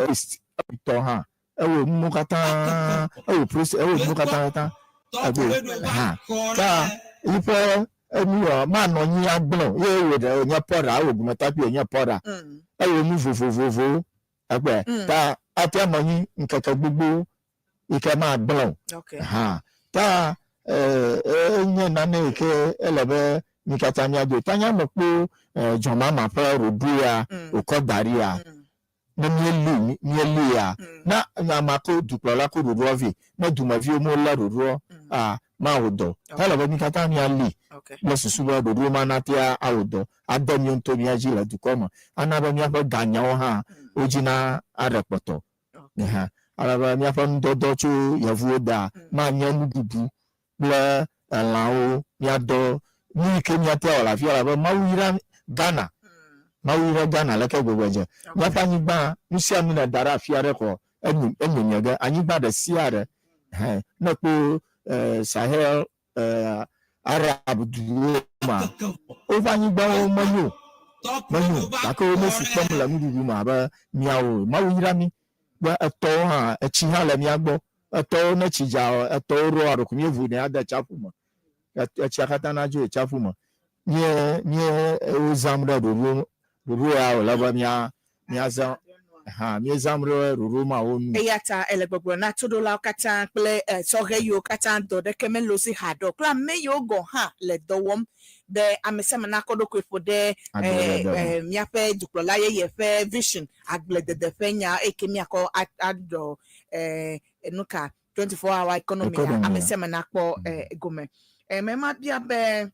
Paste tɔ hã ewɔ nuwo katã ewɔ process ewɔ nuwo katã katã egbe hã ta yiƒe enu manɔ anyi agblẽ o ye ewɔ ɖe nye pɔɖa ewɔ gumetakpui wònye pɔɖa ewɔ nu vovovovowo egbe ta ate anɔ anyi ŋkeke gbogbo yi ke magblẽ o hã ta enye nane yi ke ele be mi katã míado ta nye mekpɔ dzɔmama ƒe ɖoɖo ya wòkɔ da ɖia ne míeli míeli ya na ama ko dukplɔla ko ɖoɖoa vɛ ne dumeviwo molé ɖoɖoa a mawɔ dɔ ta ele be mi katã míali kple susu be ɖoɖo ma natea awɔ dɔ ade míwo ŋutɔ mía dzi le dukɔ me ana be míaƒe ganyawo hã wo dzi na aɖe kpɔtɔ hã ale be míaƒe nudɔdɔ tso yevuwo dea manye nuɖuɖu kple elãwo míadɔ nu yi ke míate awɔ le afia elabe Mawu yra Ghana. Mawu yra Ghana leke gbegbe dze. Míaƒe anyigba nu sia nu nèda ɖe afi aɖe kɔ enyo enyonye ge. Anyigba ɖe sia ɖe hɛ ne ekpɔ Sahel Arab duwo ma woƒe anyigbawo menyo menyo o gake wome fu kpem le nuɖuɖu me abe míawo o. Mawu yra mí be etɔwo hã etsi hã le mía gbɔ. Etɔwo ne tsi dza etɔwo ɖoa ɖeko míeʋunɛ ade tsiaƒu me. Etsia katã nadzo yi tsiaƒu me. Mía mía wozãm ɖe ɖoɖo ɖoɖo ya wòle be mía míazã hã míezãm ɖe ɖoɖo mawo nu. Eya ta ele gbɔgblɔ na toɖolawo katã kple sɔhɛ yiwo katã dɔ ɖeke mele wo si haɖe o kple ame yiwo gɔ̃ hã le dɔ wɔm be ame sia ame nakɔ eɖokui ƒo ɖe míaƒe dukplɔla yeye ƒe vision agbledede ƒe nya eyi ke míakɔ aɖɔ nuka 24 hour economy ame sia ame nakpɔ gome. Mema bia be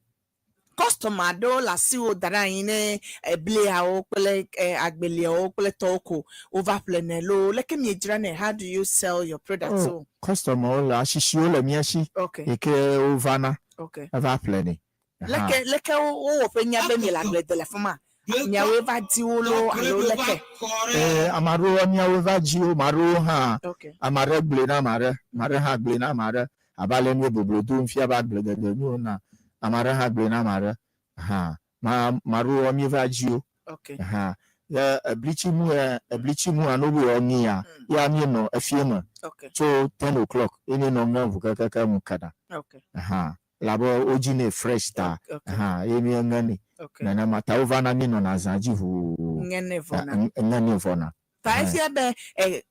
customer aɖewo le asiwò da ɖe anyi ne ebliawo kple agbeliawo kple tɔwo ko wova ƒlenɛ loo leke miedzranɛ? How do you sell your products? Oh, customerwo le asisiwo le mía si yi ke wovana eva ƒlenɛ. Leke leke wowɔ ƒe nya be miele agble de le afi ma? Miawoe va di wo loo alo leke? Ee, ame aɖewo míawoe va di wo, ame aɖewo hã ame aɖe gblɔe na ame aɖe, ame aɖe hã gblɔe na ame aɖe abe ale míeboblo dom fia be agbledede nyo na ame aɖe hã gblɔe na ame aɖe hã. Ma ame aɖewo míeva di wo hã. Ye eblitsi ya eblitsi mu ya ne wobe yewoaŋea ya míenɔ efie me tso 10 o'clock ye míenɔ ŋem ŋu kekeake ŋu kena hã. Elabe wodzinɛ fresh ta hã ye míeŋenɛ. Nenema ta wovana míenɔna zã dzi ʋuu ŋenɛ vɔna. Ŋenɛ vɔna. Ta efia be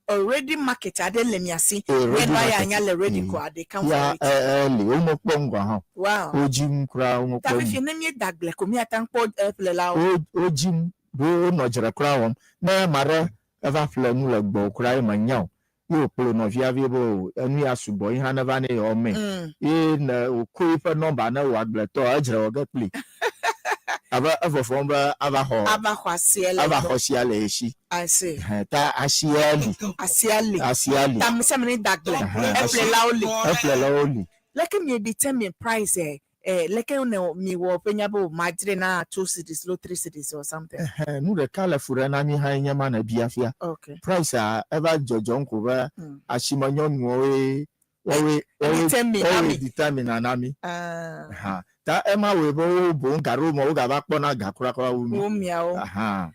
already market aɖe le mia si. Ready Ne nua ya market. anya le ready koa, they come for Ya it. eli womekpɔ ŋgɔ hã o. Wodzim kura Ta womekpɔ ŋu. fifia ne míeda agble ko míate ŋu kpɔ eƒlelawo. Wo wodzim ɖo wonɔ dzre kura wɔm. Ne ame aɖe eva ƒle nu le gbɔwò kura ye menya o ye wòkplɔ nɔvia vɛ be o enu ya sugbɔ ye hã neva ne yewoa mɛ. Ye ne wòko eƒe nɔmba ne wò agbletɔ edzre wɔ ge kpli. Abe evɔvɔm be ava xɔ Ava xɔ asia le ava egbɔ. xɔ asia le ye si. I see. Hɛ ta asia li. Asia li. Asia li. Ta ame sia ame ne da agble. Ɛhɛn, asi Eƒlelawo li. Eƒlelawo li. Leke mi determine price ɛ? Eh, leke ne mi wɔ ƒe nya be o madzre na 2 cedis lo 3 cedis or something? Ɛhɛn, nu ɖeka le fu ɖe na mi hã nye ma ne bia fia. Price a eva dzɔdzɔm ko be asime nyɔnuwoe woawoe woawoe Determine na woawoe mi. determine na mi. Ah. Ha. Ta ema wɔe be wo boŋ ga ɖewo me wogava kpɔna ga kurakura wu mi. Wu miawo. Aha.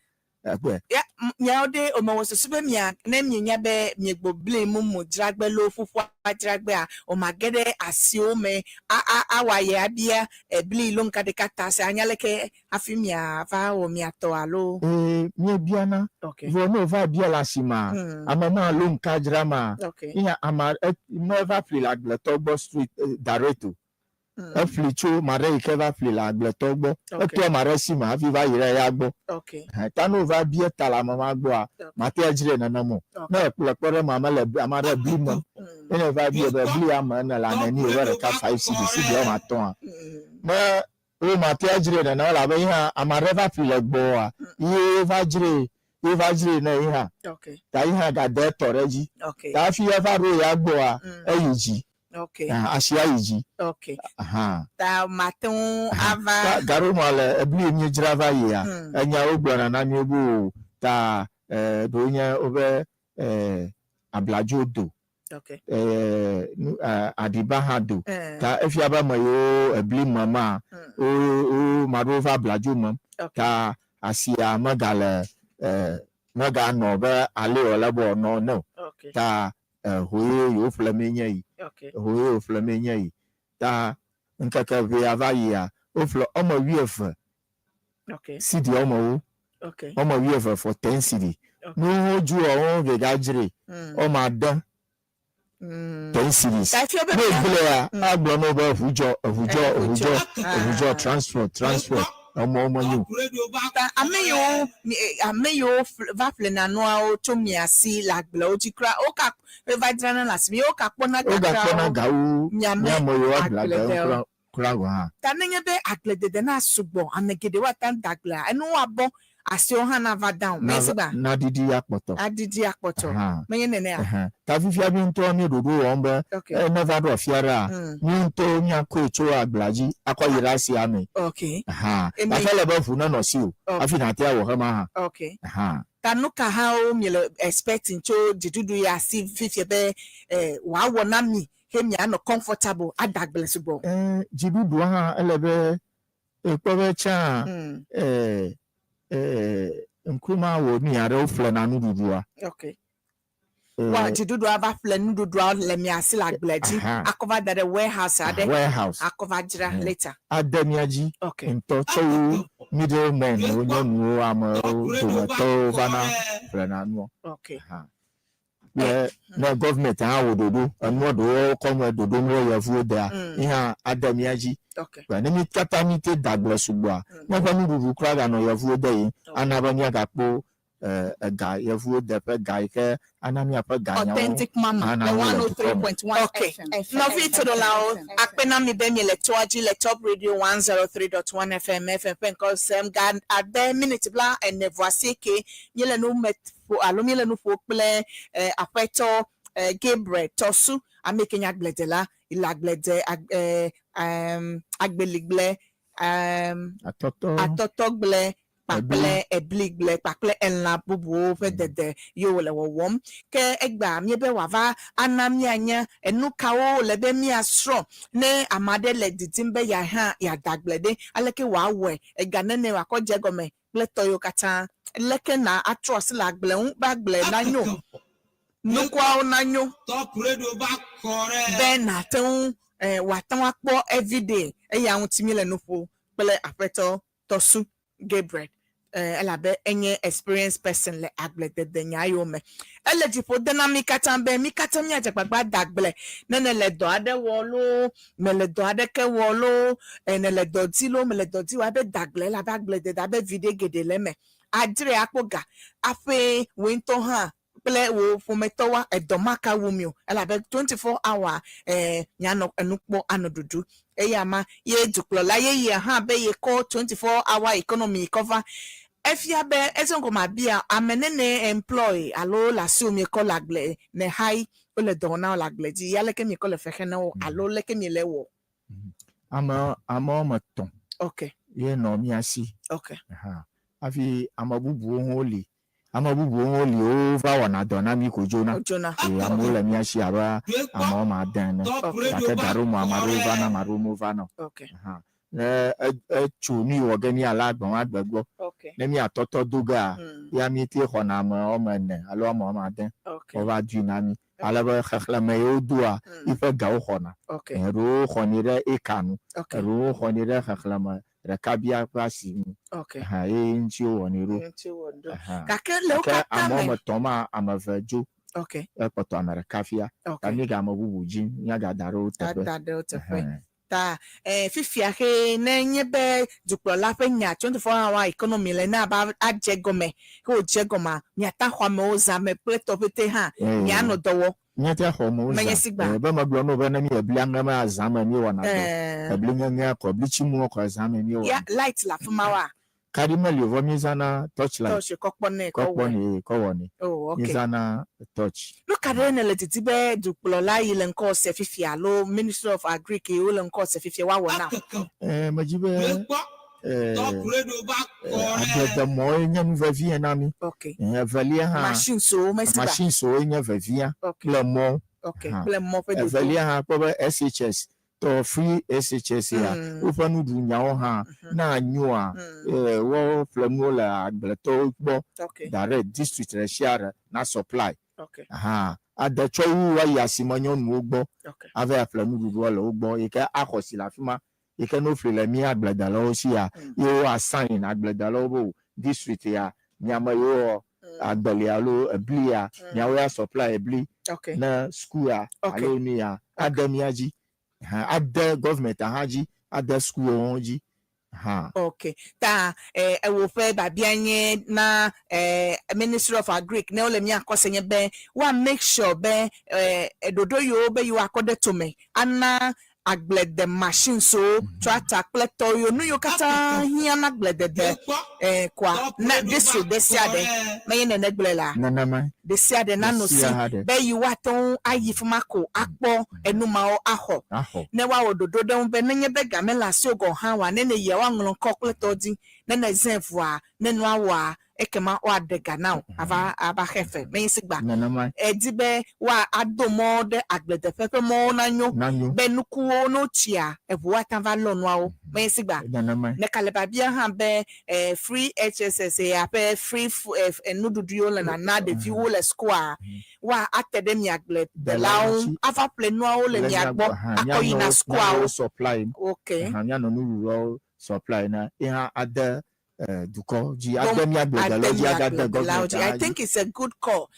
Ekpɔe. Ya, miawo ɖe omewɔ susu be mia ne mienya be miegbo bli mumu dzragbe loo ƒuƒua dzragbea, omage ɖe asiwo me a a awɔ aye abia ebli lo ŋka ɖeka ta se anya leke hafi miava wɔ miatɔ alo? Ee, míebiana. Vɔ ne wova bia le asimea, ame ma lo ŋka dzrama, iya ama ne eva ƒli le agbletɔ gbɔ straight direct o. Eƒli tso ame aɖe yi ke va ƒli le agbletɔ gbɔ. Eto ame aɖe si me hafi va yi ɖe eya gbɔ. Hɛ, ta ne wova bia ta le ame ma gbɔa, mate adzrae nenem o. Ne ekplɔ kpe ɖe eme, mele ame aɖe bli mem. Ye ne va bia be bli ame ene le ame ene eve ɖeka 5 cedi, cedi woame atɔ̃a, ne wo mate adzrae nenem elabe ye hã ame aɖe va ƒli le gbɔwòa, ye va dzrae, ye va dzrae ne ye hã. Ta ye hã gade etɔ ɖe edzi. Ta hafi eva ɖo ya gbɔa, eyi dzi. Asia yi dzi. Aha. Ta mate ŋu ava. Ta gaɖo le ebli míedzra va yia, enyawo gblɔna na mí be o ta ɖewo nye wobe abladzo do. Nu aɖiba hã do. Ta efia be ame yiwo ebli mema, wo wo ame aɖewo va abladzo mem. Ta asia megale. Meganɔ be ale wòle be wòanɔ ene o. Okay. Ta eho ye yewo ƒlemee nye yi. Okay. Eho ye yewo ƒlemee nye yi. Ta ŋkeke ʋee ava yia, woƒle wɔme wuieve Okay. cedi wɔme wo. Okay. Wɔme wuieve for ten cedi. Okay. Nuwo dzoa wo gegadzrae wɔme ade ten cedis. Ta efia be Ne mia- egblɔea, agblɔ na wo be eʋu dzɔ, eʋu dzɔ, Eʋu eʋu dzɔ. dzɔ, eʋu dzɔ, Ah. transport, transport. Emɔwo menyo o. Ta ame yiwo mi- eh, ame yiwo ƒle- va ƒlena nuawo tso mia si le agblewo dzi kura woka va dzrana le asime ye wogakpɔna ga kura Wogakpɔna wo ga wu miame mía ame yiwo agblea dem agbledewo. kura kura gɔ̃ hã. Ta nenye be agbledede na sugbɔ, ame geɖewo ate ŋu da agblea, enuwo abɔ, asiwo hã nava down. Na Menye sigba? naɖiɖi akpɔtɔ. Aɖiɖi akpɔtɔ. Aha. Menye nenea? Ɛhɛ. Ta fifia mí ŋutɔ mí ɖoɖo wɔm be Ok. eh, ne va ɖo afi aɖea, mí ŋutɔwo míakɔe tso agblea dzi akɔ yi ɖe asia me. Ok. Aha. Eme- Gake ele be ʋu nenɔ asiwò Ok. hafi nàte awɔ xema hã. Ok. Aha. Ta nu ka hã wo miele expecting tso dziɖuɖu ya si fifia be eh, wòawɔ na mi he mianɔ comfortable ada agble sugbɔ? Eh, dziɖuɖua hã ele be ekpɔ be tsã eh, eh, Nkrumah wɔ nu ya ɖe woƒlena nuɖuɖua. Ok. Eh, Wa dziɖuɖua va ƒle nuɖuɖua le mia si le agblea dzi Aha. akɔ va da ɖe warehouse aɖe warehouse akɔ va dzra Mhm. later. ade mía dzi Ok. ŋutɔ tsɔ wu middlemen wo nyɔnuwo amewo dometɔwo vana ƒlena nuɔ. Ok. Aha. Ne ne government hã wɔ ɖoɖo enua ɖewo kɔ me ɖoɖom ɖe yevuwo dea yi hã ade mía dzi. Ok. Gba ne mí katã mí te da agble sugbɔa míaƒe nuɖuɖu kura ganɔ yevuwo de yim ana be míagakpɔ eh, ega yevuwo de ƒe ga yi ke ana míaƒe ganyawo Authentic Mama ana le wo le dukɔ me. 103.1 Ok. FM. Nɔvi toɖolawo akpe na mi be miele toa dzi le Top Radio 103.1 FM FM ƒe ŋkɔ sem ga ade miniti bla ene vɔ asieke míele nu me ƒo alo míele nu ƒo kple eh, aƒetɔ eh, Gabriel Tɔsu ame yi ke nye agbledela le agblede ag, eh, um, agbeligble um, Atɔtɔ atɔtɔgble kpakple ebligble kpakple elã bubuwo ƒe dede ye wòle wɔwɔm. Ke egbea míebe wòava ana míanya enu kawo wòle be míasrɔ̃ ne ame aɖe le didim be yeahã yeada agble ɖe, aleke wòawɔe, ega nene wòakɔ dze egɔme kple tɔ yiwo katã. Leke na atrɔ asi le agble ŋu be agble nanyo, nukuawo nanyo be nàte ŋu eh, wòate ŋu akpɔ everyday eya ŋuti míele nu ƒo kple aƒetɔ Tɔsu Gabriel eh, elabe enye experienced person le agbledede nya yiwo me. Ele dziƒo de na mí katã be mí katã míadze agbagba ada agble ne nèle dɔ aɖe wɔ loo, mèle dɔ aɖeke wɔ loo, eh, nèle dɔ di loo, mèle dɔ di o, abe da agble elabe agbledede abe viɖe geɖe le eme. Adzrae akpɔ ga aƒee wò ŋutɔ hã kple wò ƒometɔwoa edɔ maka wu mi o elabe 24 hour eh, mianɔ enu kpɔ anɔ ɖuɖu. Eya ma ye dukplɔla yeyea hã be yekɔ 24 hour economy kɔ va. Efia be eze ŋgɔ abia ame nene employ alo le asiwò miekɔ le agble ne hayi wole dɔ wɔm na wo le agble dzi ya leke miekɔ le fexe na wo alo leke miele wɔ. Ame ame woame etɔ̃ Ok. ye nɔ mía si. Ok. Aha. Hafi ame bubuwo hã woli. Ame bubuwo hã woli wova wɔna dɔ na mí ko dzona. Wodzona. Eye amewo le mía si abe ame woame ade ene. Ok. Gake gaɖo me ame aɖewo vana, ame aɖewo mevana o. Ok. Aha. Ne etso nu yi wɔ ge míale agbe ma gbe gbɔ. Ok. Ne míatɔtɔ do gea, ya míete xɔna ame woame ene alo ame woame ade. Ok. Wova dui na mí. Ale be xexlẽme yi wodoa, yiƒe gawo xɔna. Ok. Eɖewo xɔnɛ ɖe eka nu. Ok. Eɖewo xɔnɛ ɖe xexlẽme ɖeka bia ƒe asi nu. Ok. Aha, ye ŋuti wowɔnɛ ɖo. Ŋuti wowɔ ɖo. Aha. Gake le wo Gake katã ame me. woame etɔ̃ ma, ame eve dzo. Ok. Ekpɔtɔ ame ɖeka fia. Ok. Ta míega ame bubu dzi míagada ɖe wo teƒe. Ada ɖe wo teƒe. Ɛhɛn. Ta eh, fifia xe ne nye be dukplɔla ƒe nya 24 hour economy le ne aba adze gɔme ke wòdze gɔmea miata xɔ amewo zã me kple tɔ ƒete hã Eh. mianɔ dɔ wɔ. Míate axɔ amewo Menye zã. sigba. Eh, be megblɔ na wo be ne mi eblia ŋe zã me míewɔna dɔ. Eh. Ebli ŋeŋea kɔ, ebli tsimuwo kɔ zã me míewɔna. Ya light le afi ma wa. Kaɖi meli o vɔ míezãna torchlight. Torch kɔ kpɔnɛ Kɔ kɔ wɔe. kpɔnɛ kɔ wɔnɛ. Oh, okay. Míezãna torch. Nu ka ɖe nèle didi be dukplɔla yi le ŋkɔ se fifia alo Ministry of Agric yi wole ŋkɔ se fifia woawɔ na? Eh, medzi be eh, eh, agbledemɔe nye nu vevie na mí. Ok. Eh, evelia hã Machines wo mesi ba. machines woe nye vevia Ok. kple mɔ. Ok. Hã. Kple mɔ ƒe dodo. Evelia hã kpɔ be SHS Tɔ free SHS ya woƒe nuɖunyawo hã na nyoa woaƒle nuwo le agbletɔwo gbɔ direct district ɖe sia ɖe na supply hã ade tsɔ wu woayi asime nyɔnuwo gbɔ ava yi aƒle nuɖuɖua le wo gbɔ yi ke axɔ si le afi ma yi ke ne woƒli le mía agbledelawo si ya ye wo assign agbledelawo be o district ya miame yewo agbeli alo ebli ya miawo ya supply ebli ne school ya alo nu ya ade mía dzi hã ade government hã dzi ade school hã dzi hã. Ok ta ewo ƒe babia nye na Ministry of Agric ne wole mía kɔ se nye be woa make sure be ɖoɖo yiwo be yewoakɔ ɖe tome ana agblede machines wo, tractor kple tɔ yiwo nu yiwo katã hiã na agbledede eh, koa na district ɖe sia ɖe menye nene gblɔe la Nenema. ɖe sia ɖe nanɔ si Ɖe sia ɖe. be yewoate ŋu ayi fi ma ko akpɔ enu mawo axɔ. Axɔ. Ne woawɔ ɖoɖo ɖe eŋu be nenye be ga mele asiwò gɔ̃ hã oa, ne nèyia woaŋlɔ ŋkɔ kple tɔ dzi. Ne nèzãe vɔa, ne nua wɔa, ekema woaɖe ga na wò ava ava xe fe. Menye sigba Nenemae. èdi be woado mɔ ɖe agbledeƒe ƒe mɔwo nanyo Nanyo. be nukuwo ne wotsia, eŋuwo ate ŋu ava lɔ nuawo. Menye sigba Nenemae. nèka le biabia hã be eh, free HSS ya ƒe free nuɖuɖu yiwo le nana ɖeviwo le sukua, woa ate ɖe mia agbledelawo ŋu ava ƒle nuawo le Le mia mia gbɔ gbɔ. Hã, akɔ yina míanɔ sukuawo. míanɔ supply. Ok. Hã, míanɔ nuɖuɖuawo supply na ye hã ade dukɔ dzi, ade mía agbledelawo dzi, agade agbledelawo government dzi. I hã dzi. think it's a good call.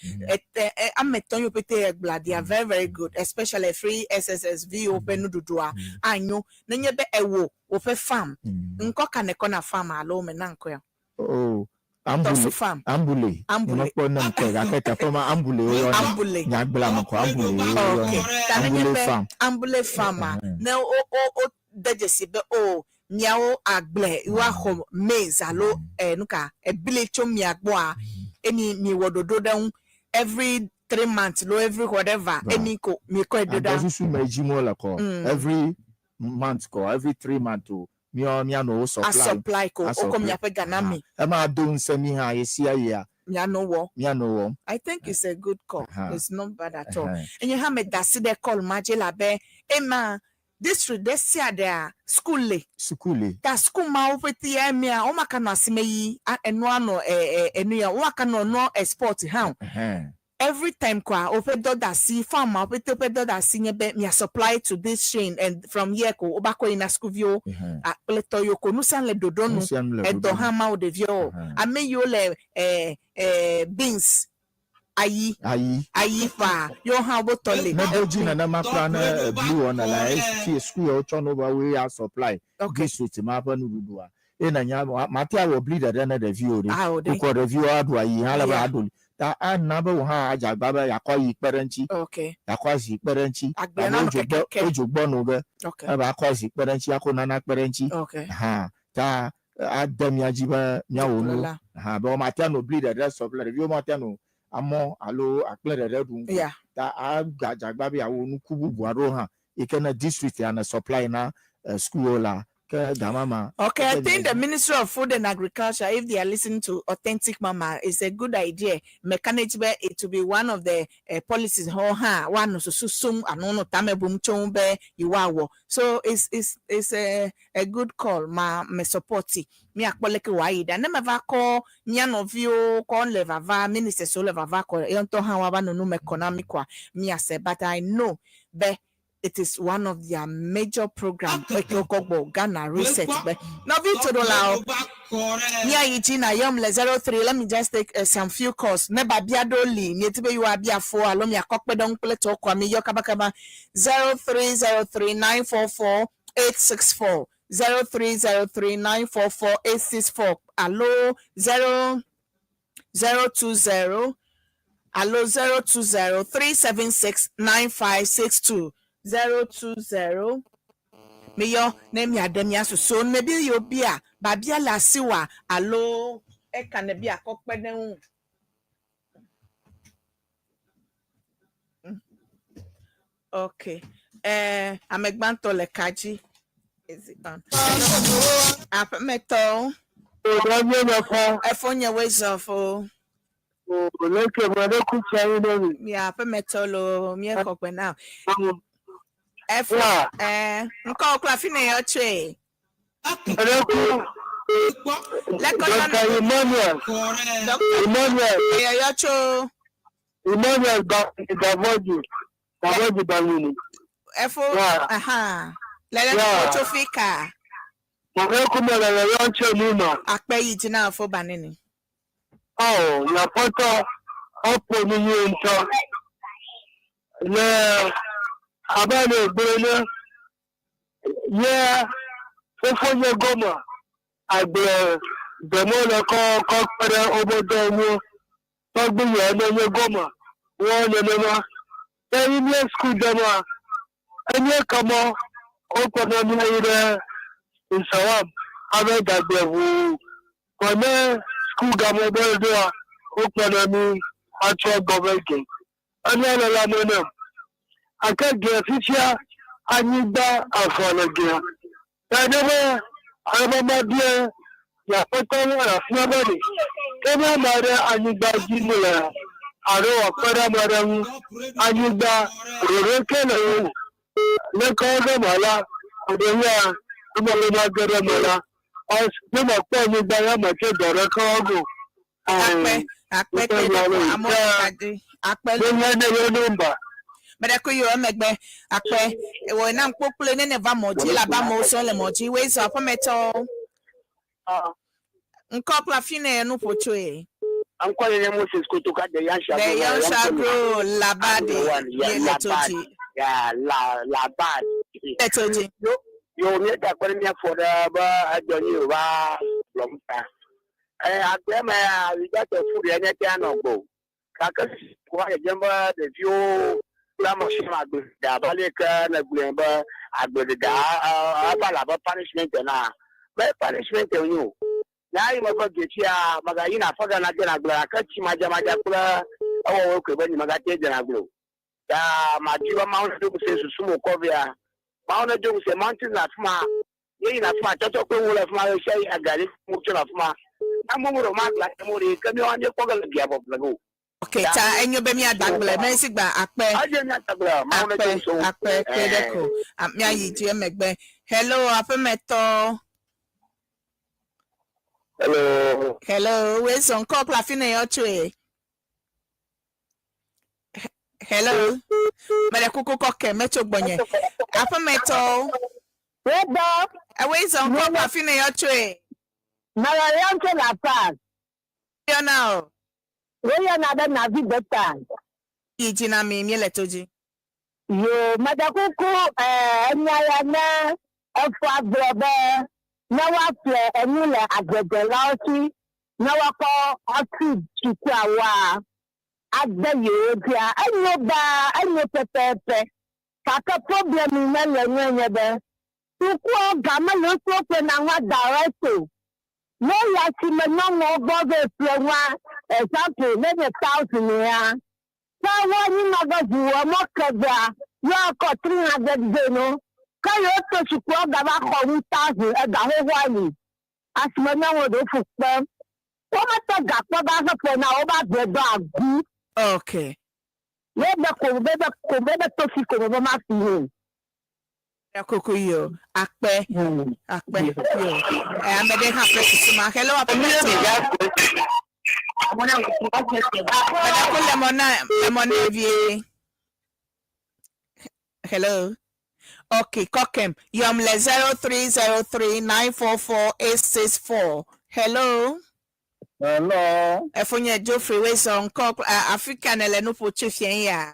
Ame etɔ̃ yiwo pete egblɔa, they are very very good, especially free SSS viwo ƒe nuɖuɖua anyo. Nenye be ewò woƒe farm, ŋkɔ ka nèkɔ na farm alo mena ŋkɔe? Oh, Tɔsu Ambule. Farm. Ambule. Ambule. Nyemekpɔ ne ŋkɔe gake teƒe ma Ambule woyɔna. Ambule. Nyagblea me kɔ Ambule woyɔna. Okay. Ta nenye Ambule be farm. Ambule farm a, ne wo wo wo de dzesi be o miawo agble woaxɔ maize alo nuka ebli tso mia gbɔa, emi miwɔ ɖoɖo ɖe ŋu every 3 months lo every whatever Va. emi ko mikɔe do ɖa. Agbɔsusu me dzi mo le kɔ. Every month kɔ, every 3 months o. Míawo míanɔ wo A supply. Supply ko A wokɔ supply. miaƒe ga na mi. Ema do ŋusẽ mi hã ɣesia ɣia mianɔ wɔ. Míanɔ wɔm. I think it's a good call. It's not bad at all. Enye hã meda asi ɖe call ma dzi labe ema district ɖe sia ɖea school le. Suku le. Ta school mawo ƒete ya emea womaka nɔ asime yi enua nɔ enu ya womaka nɔ nua export hã o. Every time koa woƒe dɔdeasi farm mawo ƒete woƒe dɔdeasi nye be mia supply to this chain and from here ko woba kɔ yina sukuviwo kple tɔ yiwo ko nu sia nu le ɖoɖo nu. Nu sia nu le Edɔ ɖoɖo hã nu. ma wo ɖeviwo. Ame yiwo le beans ayi Ayi. Ayi ƒã yewo hã wotɔ le. Ne do dzi nenema kura ne ebli wɔna la efi suku yawo tsɔ no be woe ya supply district ma ƒe nuɖuɖua. Ye nanya mate awɔ bli ɖeɖe ne ɖeviwo ɖe. Awo ɖe. Wokɔ ɖeviwo aɖu ayi hã le be aɖu. Ta ana be wò hã adze agba be yeakɔ ayi kpe ɖe ŋuti. Yeakɔ azi kpe ɖe ŋuti. Agble Alo nanɔ wodzo gbɔ kekeke. Wodzo gbɔ no ge. Ebe akɔ azi kpe ɖe ŋuti, akɔ nana kpe ɖe ŋuti. Hã ta ade mía dzi be míawɔ nu. Dukplɔla. Hã be womate anɔ bli ɖeɖe sɔ ɖeviwo mate anɔ amɔ alo akple ɖeɖe ɖum. Ta agadze agba be yeawɔ nuku bubu aɖewo hã yi ke ne district ya ne supply na schoolwo la ke gama ma. Okay, I ede think mía the dzi. Ministry of Food and Agriculture, if they are listening to Authentic Mama, it's a good idea. Mechanic it to be one of the policies. Ho ha, one so so sum ano no tame bum chon be you are. So it's a good call. Ma me support it. Mi akpɔ leke wòayi ɖa ne meva kɔ mía nɔviwo kɔ le vava ministers wo le vava kɔ ye ŋutɔ hã woava nɔ nu me kɔ na mi kɔa miase, but I know be it is one of their major program eke wokɔ gbɔ Ghana reset be nɔvi toɖolawo míayi dzi na yɔm le 03. Let me just take some few calls ne babia ɖewo li mieti be yewoabia fo alo miakɔ kpe ɖe ŋu kple tɔwo kɔa mi yɔ kabakaba 0303 944 864, 0303 944 864 alo 0020 alo 020 376 9562 020. Meyɔ ne miaɖe mia susu ne bi yewo bia babia le asi wa alo eka ne bi akɔ kpe ɖe ŋu. Ok, ame gbãtɔ le ka dzi. Is it on? Aƒemetɔwo. Efo nye woe fo. Mia aƒemetɔ lo míexɔ gbe na. Efo Ya. Ŋkɔ kple afi ne yɔ tsoe. Eɖeku Leke yɔ Dr. Emmanuel. Dr. Emmanuel. Yɔyɔ tso Emmanuel Gavoji. Gavoji Bamini. Efo Ya. aha. Lele Ya. tso fi ka. Mɔ̀rẹ́kú mọ̀lẹ́lẹ̀ yọ̀ ń tse mú mà. Akpɛ yi dzi na fo banini. Ɔ nyàpɔtɔ ɔpɔ mi yie ŋutɔ. Le abe le gblẽ ne ye fofonye gɔme agble demo le kɔ kɔ kpe ɖe wobe dɔ ŋu. Tɔgbi yɛ ne nye gɔme wɔ nenema. Ke yi mía suku dema enye kemɔ wokplɔna mía yi ɖe Nsawam abe dagble ʋuu. Kɔ ne suku game be ɖoa wokplɔna mí atsɔ gɔme ge. Enua le lãme nam. Ake gea fifia anyigba avɔ le gea. Ta ne be ame ma bia yeaƒetɔ le afi ma be ɖe ke ne ame aɖe anyigba dzi mu le alo wòakpe ɖe ame aɖe ŋu anyigba ɖoɖo ke le wo leke wo me la ɖevia ame ɖe ma ge ɖe eme la ne mekpɔ anyigba ya metse dɔ ɖeke wɔ go. Akpɛ akpɛ kpe ɖe ko amewo kadi akpɛ Ne nye ne ye nɔmba. Mɛɖe yi emegbe akpɛ wɔ na ŋkpokple ne ne va mɔ dzi la ba amewo sɔ le mɔ dzi woe zɔ aƒemetɔwo. Ŋkɔ kple afi ne nu ƒo tsoe. Ŋkɔ nye Moses Kotoka de Yansha. De Yansha Labadi ye le to dzi. Ya la Labadi. Le to dzi. Yo yo mi da kpɛ mi afɔ ɖe be edɔ nyi o va gblɔm ta. Ɛ agbe me awidzatɔ fu ɖe nye tea nɔ gbɔ. Gake ko va dzedzem be ɖeviwo kple ame siwo agbe da abe ale ke ne gblɔe be agblededa eva le abe punishment ena. Be punishment wònye o. Nya yi megbe getsia megayina aƒe gana dena agble gake tsi madzamadza kple ewɔwɔ koe be nye megate dena agble o. Ta madi be Mawu nedo ŋusẽ susu me wòkɔ vea. Mawu nedo ŋusẽ mountain le afi ma. Ye yina afi ma tɔtɔ kple wo le afi ma ɣe sia ɣi agali mo tso le afi ma. Amewo ɖe ma agble ate mo ɖe ke míawo míekpɔ ge le gia bɔble ge o. Ok, ta enyo be míadagble me si gba akpɛ. Adze míadagble Mawu nedo Akpɛ ŋusẽ wo. Akpɛ kpe ɖe ko míayi dzi emegbe. Hello aƒemetɔ. Hello. Hello, woe zɔ ŋkɔ kple afi ne yɔ tsoe. Hello. Mɛɖe kuku kɔ ke metso gbɔnye. Aƒemetɔ. Wodɔ. Ewoe zɔ ŋkɔ kple afi ne yɔ tsoe. Mɛlɛ tso La Paz. Yɔna o. Woyɔna be Navi Beta. Yi dzi na mi míele to dzi. Yo meɖe kuku enya ya ne efɔ gblɔ be ne woaƒle enu le agbledelawo si ne woakɔ atu sukuawoa ade yewo dzia enyo ba enyo pɛpɛpɛ gake problem yi ne le nue nye be sukuawo game le wosi woƒlena nua direct o ne ya si me nyɔnuwo gbɔ ve ƒle nua example ne nye 1,000 ya ke woanyi nɔ be ʋu emɔ kegbea yewoakɔ 300 ve no ke yewo to sukuawo gava xɔ nu 1,000 ega xoxoa li asime nyɔnuwo ɖewo fu kpem womete gakpɔ ba ƒe ƒe na wobe agbledɔ agu. Okay. Yebe ko bebe ko bebe to fi ko be ma fi o. Mɛɖe kuku yi o. Akpɛ akpɛ yi o. Ɛ ame ɖe hã ƒe susu ma. Hello aƒemetɔ. Mɛɖe ku le mɔ na le mɔ na vie. Hello. Okay, Kokem. Yom le 0303944864. Hello. Hello. Efonye Geoffrey Wezo ŋkɔ Afrika ne le nuƒo tso fia ya.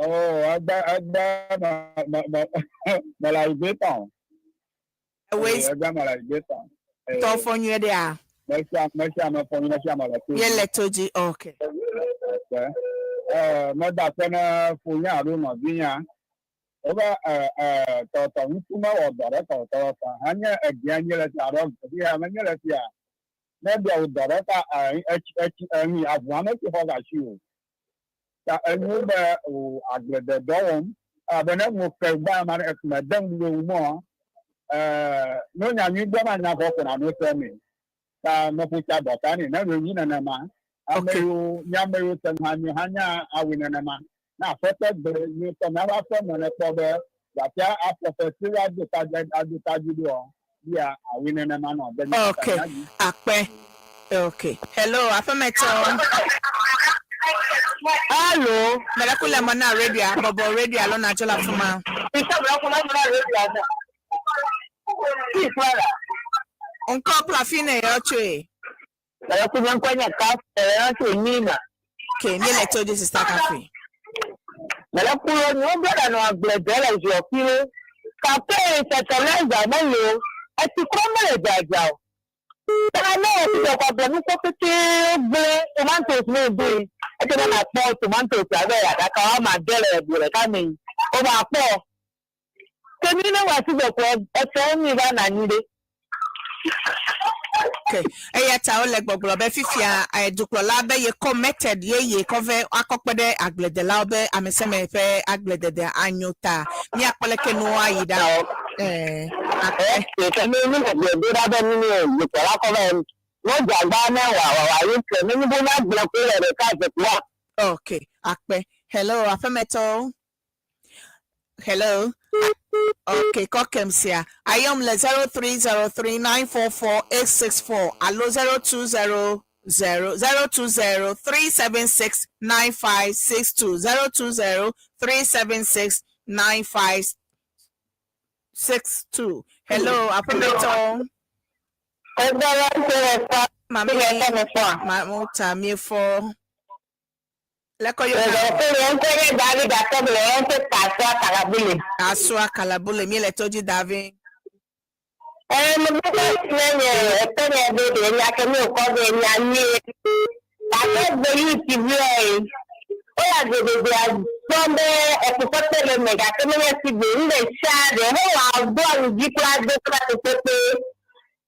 Oh, agba agba ma ma ma ma la igbe tán. Ewe Agba ma la igbe tán. tɔ fɔ nyuie ɖea. Mɛsi ame fɔ mɛsi ame le to. Ye le to dzi. Okay. Mɛda akpe ne fonya alo nɔvinya. Wobe tɔtɔ ŋutsu mewɔ dɔ ɖe tɔtɔ fa. Hanye egbea nye le sia alo fi menye le sia. Ne bia wo dɔ ɖe ta etsi etsi enyi avua metsi xɔ gasi o. Ta enyo be o agblededɔ wɔm. Abe ne ŋu ke gba ma ɖe me dem wo mɔ. No nya nyui gbɔ ma nya xɔ ko na no se me. Ta meƒo tsa dɔ ta ne ne nyi nenema. Ame yiwo nye ame yiwo te ŋu hã hã nya awi nenema. Na aƒetɔ gbe nyuitɔ miaƒe aƒe me ne kpɔ be Gake afɔfesi la do ta ado ta dzi ɖoa, bia awi nenema nɔ be mi Okay. Akpe. Okay. Hello, aƒemetɔ. Hello. Mele ku le mɔ na radio bɔbɔ radio alo na dzo le afi ma. Ŋkɔ kple afi ne yɔ tsoe. Mele ku nye ŋkɔ nye Kafe, yɔ tso Nina. Okay, mi le tso dzi sister Kafe. Mele ku lo nyewo brɔda nɔ agble de le ziɔfi lo. Kafe fertilizer mele o. Etsi kura mele dzadza o. Ta ne wɔ ti kɔ agble nukuwo pete wogblẽ tomatoes ne doe. Ete be nakpɔ tomatoes abe aɖaka woame ade le go ɖeka me. Wova kpɔ. Ke mi ne wɔ asi gbɔ ko efewo mi va nɔ anyi ɖe. Okay. Eya ta wole gbɔgblɔ be fifia dukplɔla be yekɔ method yeye kɔ vɛ akɔ kpe ɖe agbledelawo be ame sia ame ƒe agbledede anyo ta míakpɔ leke nuwo ayi ɖa. Akpe. Ke mi mi le gbe do ɖa be mi ne dukplɔla kɔ vɛ no dzagba ne wà wà wà yi ke mi bo na gblẽ ko le ɖeka eve koa. Okay. Akpe. Hello, aƒemetɔwo. Hello. Okay, kɔkem sia. Ayɔm le 0303944864 alo 0200 0203769562 0203769562. Hello, aƒemetɔwo. Egbɔlɔ ŋutɔ le fɔ. Mami, mamuta miefɔ. Lɛkɔ yɔ na. Ŋkɔ nye David Atɔbele, ŋkɔ Kasua Kalabule. Kasua Kalabule, mi le todzi David. Mebukɔ ne nye etɔ nye be ɖe nya ke mi wòkɔ be nya nyuie. Gake gbe yi ti vi ye. Wole agblededea kpɔm be efukpekpe le eme gake menye si gbe nu ɖe sia ɖe hewɔ do awu dzi kura do kple fukpekpe.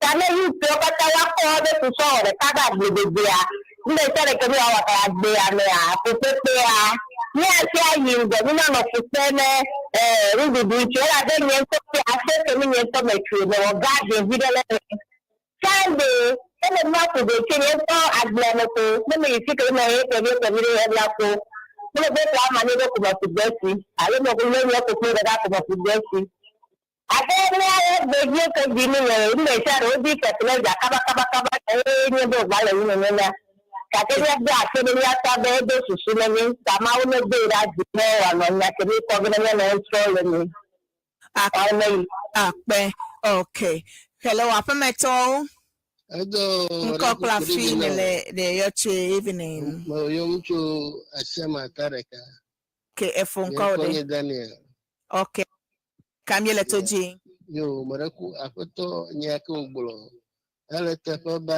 Ta ne youthwo katã woakɔ woƒe susu awɔ ɖeka ɖe agblededea, nu ɖe sia ɖe ke mi woawɔ le agbea mea, fukpekpea, míate ayi ŋgɔ, mímanɔ fu kpem ne nuɖuɖu ŋuti o elabe nye ŋutɔ ƒe aƒe ke mi nye ŋutɔ metsoe, mewɔ garden vi ɖe le eme. Sunday, ele be maƒo ɖe nye ŋutɔ agblea me ko, ne meyi fi ke me ye kpevi kpevi ɖe ebla ko. Mele be ƒo ama ne ɖe ko meƒu gbe si, alo me le nye koklo ɖeka ko meƒu gbe si. Ate míawo gbeviwo ke dzi mi le nu ɖe sia ɖe wodi fertilizer kaba kaba kaba eye nye be wòva le nu nenema. Gake míado akpe be míatɔ be edo susu ne mí ta Mawu nedoe ɖa dzi ne wòanɔ nya ke míkpɔ be ne míanɔ ŋusrɔ̃ le mi. Mawu neyi. Akpe. Ok. Hello, aƒemetɔwo. Edo Ŋkɔ kple afi nèle ɖe yɔ tsoe evening. Meyɔm tso Asiama ta ɖeka. Ok, efo ŋkɔ wo ɖe. Nye Daniel. Ok. Ka míele to dzi. Yo, meɖe ku aƒetɔ nye ke wògblɔ. Ele teƒe ba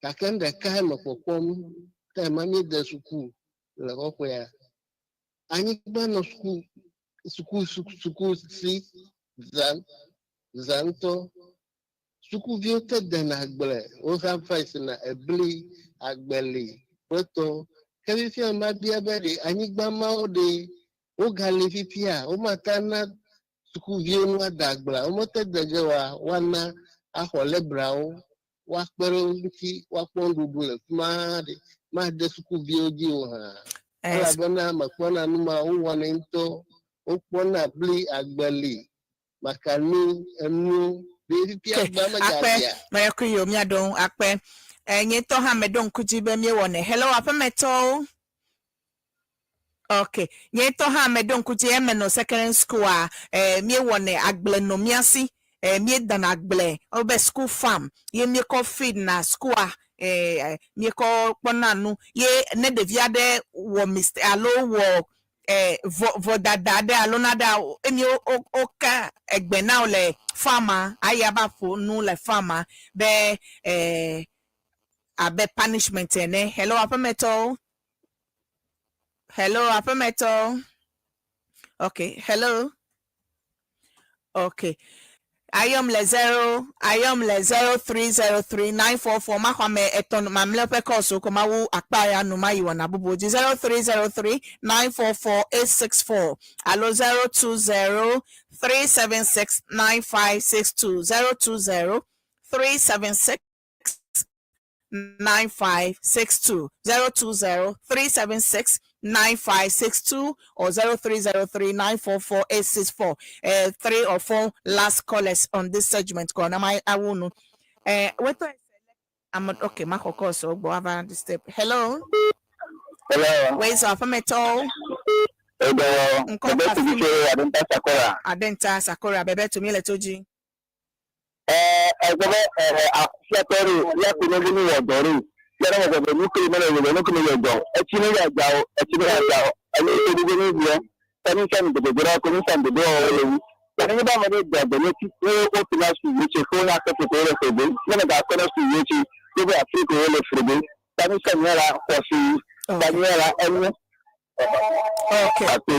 gake nu ɖeka me kpɔkpɔm ta ma míede suku le kɔƒea. Anyigba nɔ suku suku suku si zã zã ŋutɔ. Sukuviwo te dena agble, wo sacrifice na ebli, agbeli kple tɔwo. Ke fifia mabia be ɖe anyigba mawo ɖe wogali fifia womate na sukuviwo nu ade agblea womete de ge oa woana axɔ lebrawo woakpe ɖe wo ŋuti woakpɔ nuɖuɖu le fi ma ɖe made sukuviwo dzi o hã. Elabena mekpɔna nu ma wowɔnɛ ŋutɔ wokpɔna bli agbeli makani enuwo ɖe fifia gba Akpe megalia. meyɔkui yo míaɖo ŋu akpe. Nye ŋutɔ hã meɖo ŋku dzi be míewɔnɛ. Hello aƒemetɔwo. Ok. Nye ŋutɔ hã meɖo ŋku dzi eme nɔ secondary school a míewɔnɛ agble nɔ mía si. Míedana agble wobe school farm ye míekɔ feed na school-a míekɔ kpɔna nu ye ne ɖevi aɖe wɔ mistake alo wɔ vɔ vɔdada aɖe alo nane emi woka egbe na wo le farm-a aya va ƒo nu le farm-a be abe punishment ene. Hello aƒemetɔwo. Hello aƒemetɔwo. Okay, hello. Okay. Ayɔm le zero ayɔm le 0303944 maxɔ ame etɔ̃ mamlɛ ƒe kɔɔso ko mawu akpa ya nu mayi wɔna bubu dzi 0303944864 alo 0203769562 020376 9562 020376. 9562 or 0303 944 864. 3 or 4 last callers on this segment. Ko na my awunu. Wait, I'm okay. Mako call so go have this step. Hello. Hello. Wait, so afemeto. Edo. Nko Bebe Afim. tubi Adenta Sakora. Adenta Sakora bebe to mi letoji. Ẹgbẹ́ àfiàtọ́rò yàtọ̀ ní wọ̀dọ̀rò yàrá wọ̀dọ̀rò ní kiri mẹ́rin wọ̀dọ̀ ní kiri wọ̀dọ̀ ẹtí ní yàgbà ọ ẹtí ní yàgbà ọ ẹni tó gbogbo ní ìlú ẹni sẹ́ni gbogbo ọkọ ní sẹ́ni gbogbo ọ̀rọ̀ lẹ́wù. Ẹni ní báwọn ní gbàgbọ́ ní tí ó ti náà sùn yìí ṣe fún akẹ́kọ̀ọ́ tó rẹ̀ fèrè lẹ́nu ìgbà akọ́nà sùn yìí ṣe gbogbo àfíríkà ó lè fèrè tani sẹ́ni yàrá pọ̀ sí i tani yàrá ẹni. Okay. Àti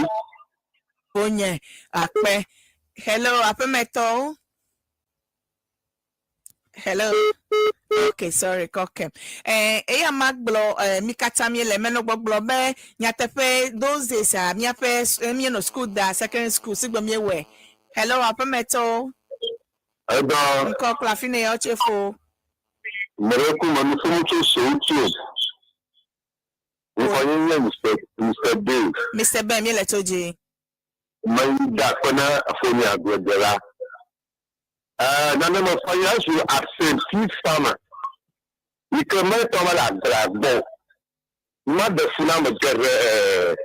Onye akpe. Hello, afemeto. Hello. Okay, sorry, okay. Eya ma gblɔ mi katã míele eme gbɔgblɔ be nyateƒe those days a míaƒe míenɔ school da secondary school si gbe míewɔe. Hello, aƒemetɔwo. Ɛdɔ Ŋkɔ kple afi ne yɔ tse fo. mmerɛku ma no fom tso so tio. Nkɔnye nye Mr. Mr. Dave. Mr. Ben míele tso dzi. Mayi da akpɛ afoni agbɛdɛla. Ɛɛ nane me fɔ ya zu absentee farmer. Yi ke me tɔ me le agblea gbɔ. Ma ɖe fu na ame geɖe ɛɛ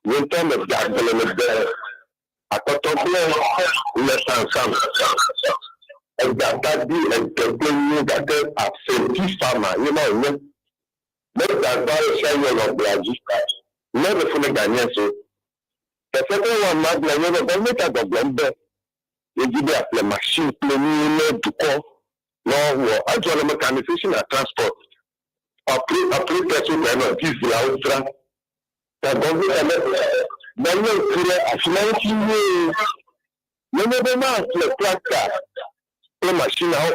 nye ŋutɔ me de agble me de akɔtɔ kple le sansam. Egbata di ege kple nyuie gake absentee farmer ye ma wònye. Ne gbagba ɖe sia yi le agblea dzi. Ne ɖe fu ne ganye so. Teƒe ke wɔm magblɔ nye be gɔmɛnti agbɔgblɔm be yedi be aƒle machine kple nuwo ne dukɔ ne woawɔ edzɔ le mechanization and transport operators wo gblɔ nɔ diesel dzra ta gɔmɛnti me menye ŋku ɖe afi ma ŋuti nyuie nenye be maƒle tractor kple machineawo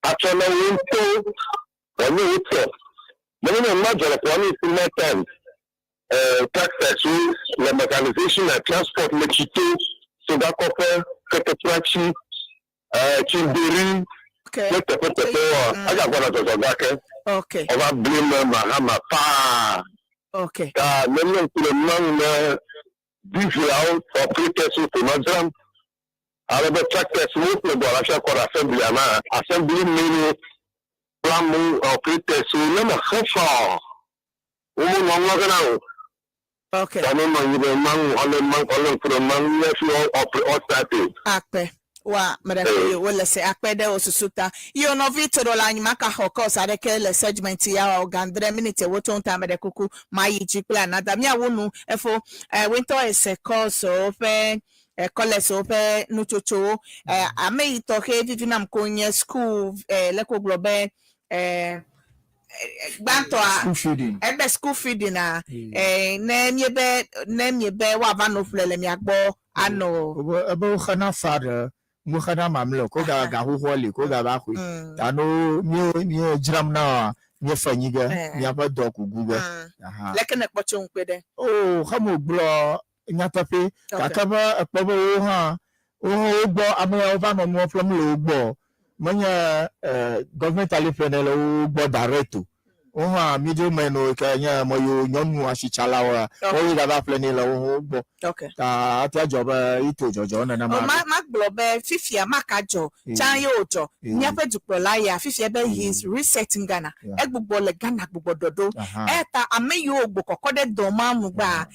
atsɔ na wo ŋutɔwo wòanye wo tɔ nenye be madzɔ le kɔa ne more times tractors wo le mechanization and transport le tsito sogakɔƒe keketuatsi tsindori ne teƒeteƒewoa adzagba dzɔdzɔ gake ɔva blame Mahama paa ta nenye ŋku le nua ŋu ne dieselawo operators wo ko nɔ dzram ale be tractors wo ƒle gbɔ le afi kɔ ɖe assembly ama assembly menu kple amewo operators wo ne me xe fa wo me nɔ ŋlɔ ge na o. Ta ne nɔ anyi ɖe ma ŋu ɔle ma ɔle ŋku ɖe ma ŋu ne fi ɔstart. Akpe. Wa mɛɖe ko yi wole se akpe ɖe wo susu ta. Yi nɔvi to ɖo la anyi maka xɔ kɔs aɖeke le segment ya o gandre minute wo tso ta mɛɖe kuku ma yi dzi kple anada miawo nu efo wintɔ ese kɔs woƒe callers woƒe nutsotsowo ame yi tɔxɛ vivi nam ko nye school leke wogblɔ be gbãtɔa School feeding. Ebe school feeding a ne miebe ne miebe woava no ƒle le mia gbɔ anɔ Ebe ebe woxena fa ɖe woxena mamlɛ ko ga gaxoxoa li ko gava xoe. Ta no mie mie dzram na míefe nyi ge míaƒe dɔ kuku ge. Aha. Leke ne kpɔ tso ŋu kpe ɖe? O xeme gblɔ nyateƒe gake be ekpɔ be wo hã wo hã wo gbɔ ame yawo va nɔ nua ƒlem le wo gbɔ menye gɔvmɛnt ali ƒle ne le wo gbɔ direct o. Wo hã middleman wo ke nye ame yiwo nyɔnu asitsalawoa woawoe gava ƒle nɛ le wo hã wo gbɔ. Ta ate adzɔ be ito dzɔdzɔ nenema. O, ma magblɔ be fifia maka dzɔ tsã ye wòdzɔ míaƒe dukplɔla ya fifia be he is resetting Ghana. Egbugbɔ le Ghana gbugbɔ ɖɔɖo. Eya ta ame yiwo gbo kɔkɔ ɖe dɔ ma nu gbaa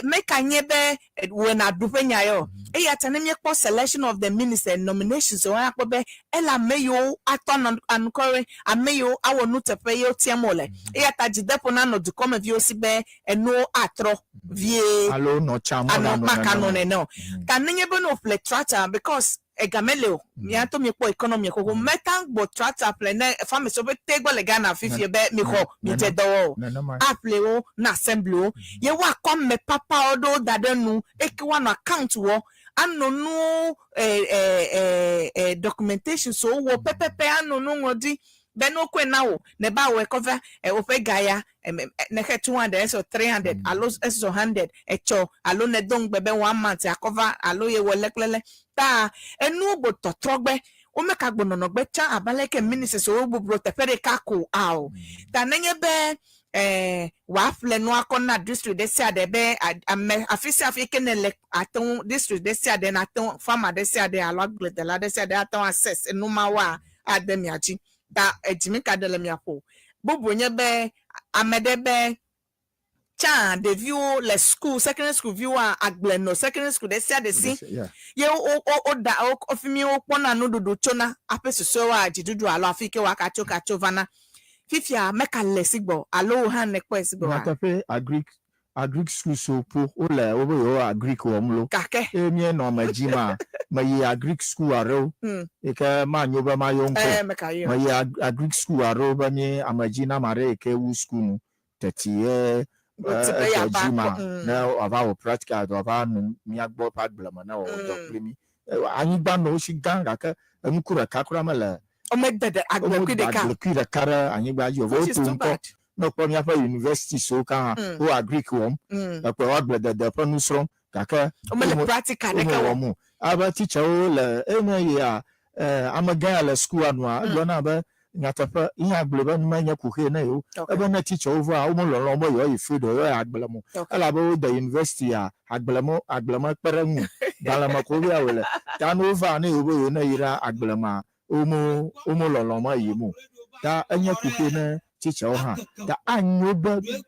meka nye be wɔna ɖu ƒe nya yɔ. Eya ta ne míekpɔ selection of the minister nominations wo akpɔ be ele ame yiwo atɔ anukɔre ame yiwo awɔ nuteƒe yewo tiam wole. Eya ta dzideƒo nanɔ dukɔmeviwo si be enuwo atrɔ vie. Alo nɔ tsã mɔ anɔ nanɔ maka nɔ nenema. Nene o. Ta nenye be ne woƒle tractor because egame le o miatɔ miekpɔ economy xoxo meta gbɔ tractor ƒle ne farmers wo te gbɔ le Ghana fifie be mixɔ midze dɔwɔ o. Nenema. Aƒle wo na assembly wo ye woakɔ ame papawo ɖewo da ɖe nu eke woanɔ account wɔ anɔ nu documentation so wɔ pɛpɛpɛ anɔ nu ŋlɔ di be ne wokɔe na wò ne ba wɔ ekɔva woƒe ga ya ne xe 200 esɔ 300 alo esɔ 100 etsɔ alo ne do ŋugbe be one month akɔva alo ye wɔ lɛklɛlɛ ta enuwo gbo tɔtrɔgbe womeka gbo nɔnɔgbe tsã abe aleke ministers wo bubro teƒe ɖeka ko ao ta nenye be eh, wòaƒle nua kɔ na district ɖe sia ɖe be ame afi sia afi ke nèle ate ŋu district ɖe sia ɖe nate ŋu farmer ɖe sia ɖe alo agbledela ɖe sia ɖe ate ŋu access enu mawoa ade mia dzi. Ta edzi mi ka ɖe le mia ƒo. Bubu nye be ame ɖe be tsã ɖeviwo le school secondary school viwoa agble nɔ secondary school ɖe sia ɖe si ye wo wo woɖa wo fi mi wokpɔna nuɖuɖu tsona aƒe susɔewoa dziɖuɖu alo afi ke woakatso katso vana. Fifia meka le si gbɔ alo wò hã nèkpɔe si gbɔ oa? Nyateƒee, agric agric schools wo ƒo wole wobe yewo agric wɔm lo. Gake. Eye míenɔ eme dzi ma, meyi agric school aɖewo yi ke manyo be mayɔ ŋkɔ o. Ɛɛ, meka yɔ. Meyi agric school aɖewo be mí ame dzi na ame aɖe yi ke wu school nu teti ye Wòti be edɔ yeava dzi ma kpɔ, mm. ne wòava wɔ practical dɔ ava nɔ mía gbɔ ƒe agble me ne wòawɔ dɔ kpli mí. Anyigba nɔ wo si gã gake enuku ɖeka kura mele Womede ɖe agblekui Womede ɖeka. agblekui ɖeka ɖe anyigba dzi o. Vɔ Which is woto too ŋkɔ. bad. Ne wokpɔ míaƒe universities-wo ka hã, wo agric wɔm. Ekpɔe wo agbledede ƒe nu srɔ̃m gake Womele wome practical ɖeke womewɔm wɔm. o. Abe teacher-wo le eye yia amegã ya le sukua nua, egblɔ na be nyateƒe ye hã gblɔe be nu menye kuxi ne yewo. Ebe ne teacher-wo va womelɔlɔ̃ be yewoayi field o, yewoayi agble me o. Elabe wode university-a agble me agble me kpe ɖe eŋu o. Gbalẽ me ko wobe yeawɔe le. Ta ne wova ne yewo be yewo ne yi ɖe agble mea, womo womelɔlɔ̃ me yim o. Ta enye kuxi ne teacher-wo hã. Ta anyo be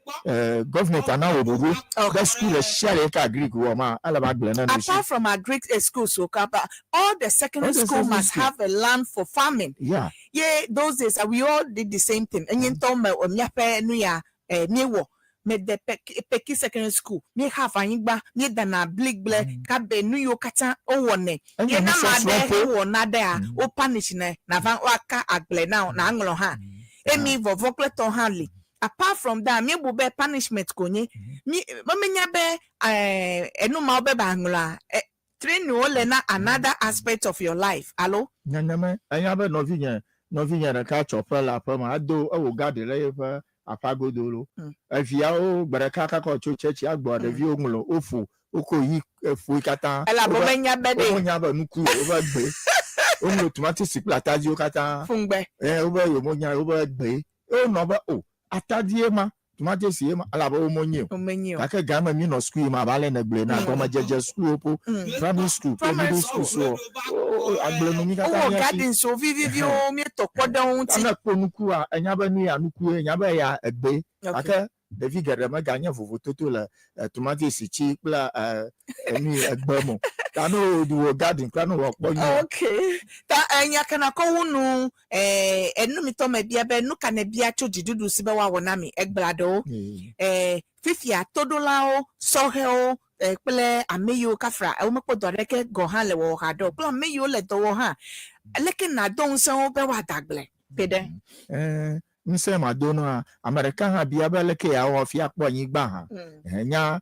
government nawɔ ɖoɖo be school ɖe sia ɖe yi ke agric wɔma ele be agble nenɔ esi. Apart from agric schools o kaba, all the secondary All the school secondary must school. have a land for farming. Yeah. Ye those days we all did the same thing. Enye ŋutɔ me míaƒe nu ya míewɔ. Mede Peki secondary school. Míexa ava anyigba, míedana bli gble, kabe nu yiwo katã wowɔnɛ. Enye Ye ne ame nusɔsrɔ̃ aɖe ƒe. wɔ naɖea, wo punish nɛ nava woaka agble na wò nàŋlɔ hã. Emi vɔvɔ̃ kple tɔ hã li. Apart from that, míebu be punishment ko nye. Mí menya be enu mawo be ba ŋlɔa, training wo le na another aspect of your life, alo? Nenema, enya be nɔvinye, nɔvinye ɖeka tsɔ ƒe le aƒe me, ado ewò gaɖi le yeƒe aƒea godo lo. Eviawo gbe ɖeka kaka tso tsɛtsia gbɔa, ɖeviwo ŋlɔ, woƒo, woko yi eƒoe katã. Elabe womenya be ɖe. Womenya be nuku o, wobe gbe. Woŋlɔ tomatisi kple atadiwo katã. Fungbe. Ɛ, wobe yewonya, wobe gbe. Ye wonɔ be o, atadie ma, tomatisi ye ma, elabe womenyi o. Womenyi o. Gake game míenɔ suku yi ma, abe ale nègblɔe ene, gɔmedzedze sukuwo ƒo, primary school kple Primary middle school. school so, agblenu mí katã Wowɔ mía si. gardens wo viviviwo, míetɔ kpɔ ɖe wo ŋuti. Ne ekpɔ nukua, enya be nu ya nukue, enya be eya egbee. Gake ɖevi geɖe meganye vovototo le tomatisi tsi kple enu yi egbe me o. Ta ne wò garden kura ne wòakpɔ nyuie. Okay. Ta enya ke nakɔ wu nu, enu mitɔ mebia be nu ka nèbia tso dziɖuɖu si be woawɔ na mi egbea ɖewo. Fifia toɖolawo, sɔhɛwo kple ame yiwo kafra womekpɔ dɔ aɖeke gɔ̃ hã le wɔwɔ haɖe o kple ame yiwo le dɔ wɔm hã, leke nàdo ŋusẽ wo be woada agble ƒe ɖe? Ŋusẽ mado nua, ame ɖeka hã bia be leke yeawɔ hafi akpɔ anyigba hã. Nya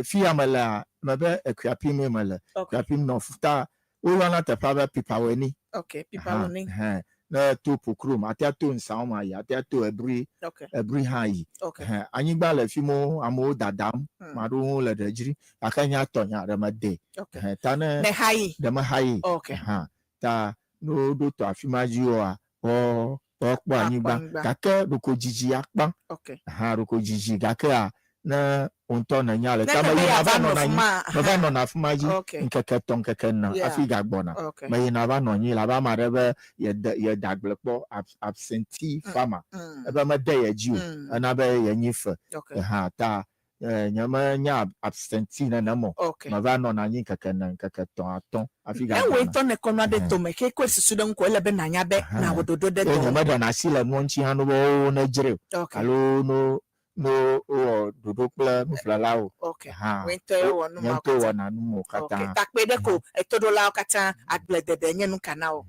fi ya melea, mebe Ekuapimee mele. Ekuapim nɔ ta woyɔna teƒea be Pipaweni. Okay, Pipaweni. Hã, ne to Pokrom, ate ato Nsawam ayi, ate ato Ebri, Ebri hã ayi. Hã, anyigba le fi ma amewo dadam, ame aɖewo le ɖe dzri gake nye tɔ nya ɖe mede. Hã, ta ne Mexa yi. Ɖe mexa yi. Hã, ta ne woɖo tɔ afi ma dzi oa, woakpɔ Akpɔ anyigba. anyigba. Gake ɖeko dzidzi akpa. Hã, ɖeko dzidzi gakea, ne wò ŋutɔ nènya le Ne ta nèbe meyina yeava va nɔ nɔna afi anyi, ma, meva hã. nɔna afi ma dzi ŋkeke etɔ̃, ŋkeke ene hafi gagbɔna. Meyina va nɔ anyi labe ame aɖe be yede yede agble kpɔ absentee farmer ebe mede ye dzi o, ena be yenyi fe. Hã ta nye menya absentee nenem o. Meva nɔna anyi ŋkeke ene, ŋkeke etɔ̃, atɔ̃ hafi Ne wò gagbɔna. ŋutɔ nèkɔ nua ɖe tome ke kɔe susu ɖe ŋu ko ele be nànya be nàwɔ ɖoɖo ɖe Eye dɔ ŋu. nyemeɖena asi le nua ŋuti hã no be woawo nedzrae o alo no ne wowɔ ɖoɖo kple nuƒlelawo Ok. hã, Wò ŋutɔe wɔ nu nye mawo ŋutɔe katã. wɔna nu mawo Ok. katã. Takpe ɖe ko etoɖolawo katã, agbledede nye nu ka na wò?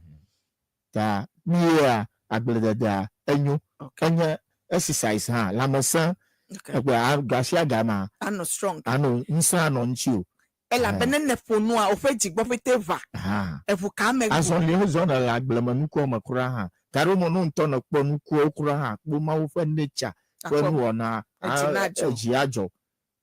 Ta míea agblededea enyo. Ok. Enye exercise hã, lãmesẽ. Ok. Egbe gasiagama Anɔ strong. Anɔ ŋusẽ anɔ ŋuti o. Elabe ne nèƒo nua, woƒe dzi gbɔ ƒete ʋã. Hã. Eʋu ka ame ŋu. Azɔli wozɔna le agblemenukuwo me kura hã. Gaɖewo me ne wò ŋutɔ nèkpɔ nukuwo kura hã, kpɔ Mawu ƒe nature ƒe Akpɔ nuwɔna, edzi nadzɔ. edzi adzɔ.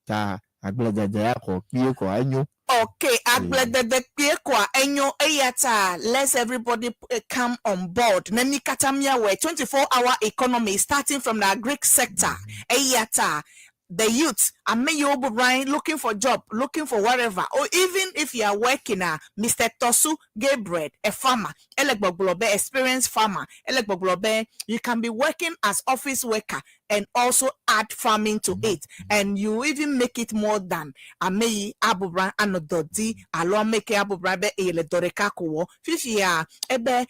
Ta agbledede ya kɔ kpuie kɔ enyo. Okay, agbledede kpuie koa enyo eya ta let's everybody come on board ne mí katã míawɔe 24 hour economy starting from the agric sector eya ta the youth ame yiwo bɔbɔ anyi looking for job looking for whatever or even if you are working a Mr. Tosu Gabriel a farmer ele gbɔgblɔ be experienced farmer ele gbɔgblɔ be you can be working as office worker and also add farming to it and you even make it more than ame yi abubra anɔ dɔ di alo ame ke abubra be eye le dɔ ɖeka ko wɔ fifia ebe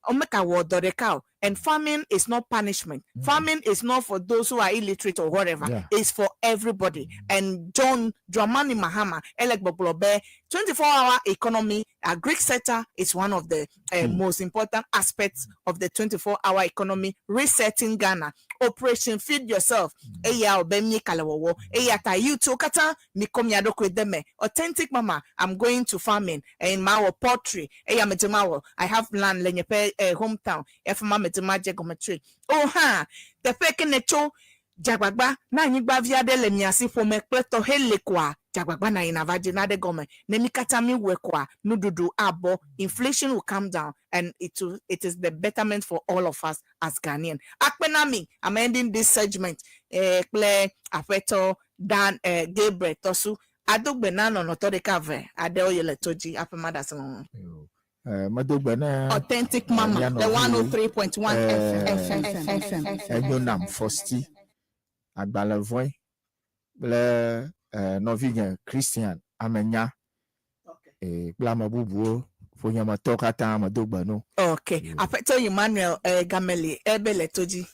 womeka wɔ dɔ ɖeka o and farming is not punishment farming is not for those who are illiterate or whatever it's for everybody and John Dramani Mahama ele gbɔgblɔ be 24 hour economy agric sector is one of the most important aspects of the 24 hour economy resetting Ghana operation feed yourself eya wo be mi kale wɔwɔ eya ta youth wo katã mi kɔ mia ɖokui de me authentic mama i'm going to farming and ma wɔ poultry eya me ma wɔ i have land le nye ƒe hometown efi ma me ma dze gɔme tsoe o hã teƒe ke ne tso dzagbagba na anyigba vi aɖe le mia si ƒome kple tɔxɛ le koa dzagbagba na yina va dze na ɖe gɔme ne mi katã mi wɔe koa nuɖuɖu abɔ inflation will come down and it is the betterment for all of us as Ghanaian akpe na mi i'm ending this segment kple aƒetɔ Dan Gabriel Tɔsu adogbe na nɔnɔtɔ ɖeka ve aɖewo yi le to dzi aƒe ma ɖe asi ŋu. Medo gbe na Authentic Mama mia the nɔvi, 103.1 FM FM FM. Enyonam Fɔsti agbalẽvɔe kple nɔvinye Christian Amenya kple ame bubuwo ƒonyemetɔwo katã medo gbe no. Okay, aƒetɔ Emmanuel Gameli ebe le to dzi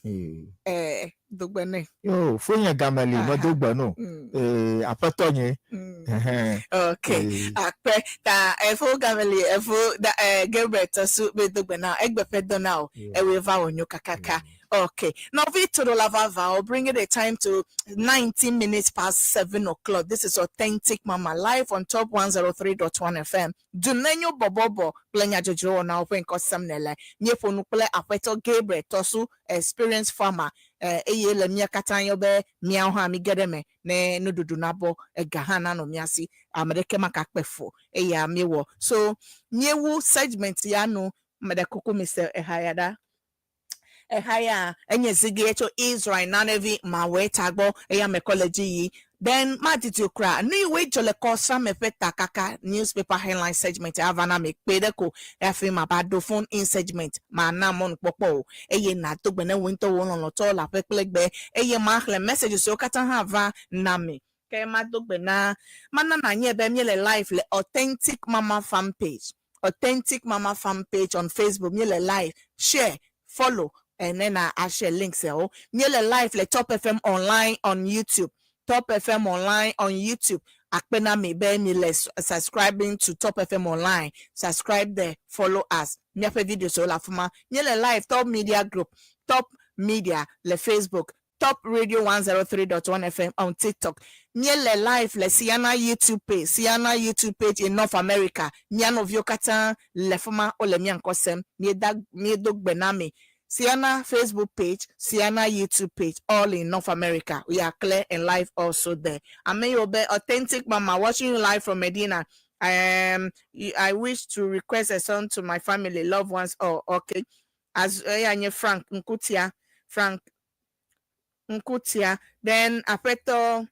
dogbe nɛ. Yo fonye Gameli medo gbe no. Aƒetɔ nye. Ɛhɛn. Okay, akpe ta efo Gameli efo da Gabriel Tɔsu be dogbe na egbe ƒe dɔ na o ewe va wònyo kakaka. Okay, nɔvi Todola Vava, bring it a time to 19 minutes past 7 o'clock. This is Authentic Mama live on Top 103.1 FM. Dunenyo Bobobo, kple nyadzɔdzɔwo na woƒe ŋkɔ sem nele. Míeƒo nu kple aƒetɔ Gabriel Tɔsu, experienced farmer, eye le mía katã yɔ be míawo hã mi ge ɖe me ne nuɖuɖu nabɔ ega hã nanɔ mía si ame ɖeke makakpe fo eya míewɔ. So míewu segment ya nu meɖe kuku mi se eha ya ɖa. Eha ya enye zigi tso Israel nanevi mawɔe tagbɔ eya me kɔ le dzi yi. Then madidi okra nu yiwoe dzɔ le kɔsame ƒe takaka newspaper headline segment ava na mi kpe ɖe ko hafi ma ba do phone in segment ma na mɔnukpɔkpɔ o eye na do gbe ne wo ŋutɔ wo lɔlɔtɔ le aƒe kple gbe eye ma xlẽ messages siwo katã hã va na mi ke ma do gbe na mana na nye be míele live le Authentic Mama fan page Authentic Mama fan page on Facebook míele live share follow and then I share links o míele live le Top FM online on YouTube Top FM online on YouTube akpena mi be mi le subscribing to Top FM online subscribe there follow us míaƒe videos wo le afi ma míele live Top Media Group Top Media le Facebook Top Radio 103.1 FM on TikTok míele live le Siana YouTube page Siana YouTube page in North America mía nɔviwo katã le fi ma wole mía ŋkɔ sem míeda míedo gbe na mi Siana Facebook page, Siana YouTube page, all in North America. We are clear and live also there. Ameyobe, Authentic Mama, watching you live from Medina. I wish to request a song to my family, loved ones. Oh, okay. As Frank Nkutia, Frank Nkutia. Then Apeto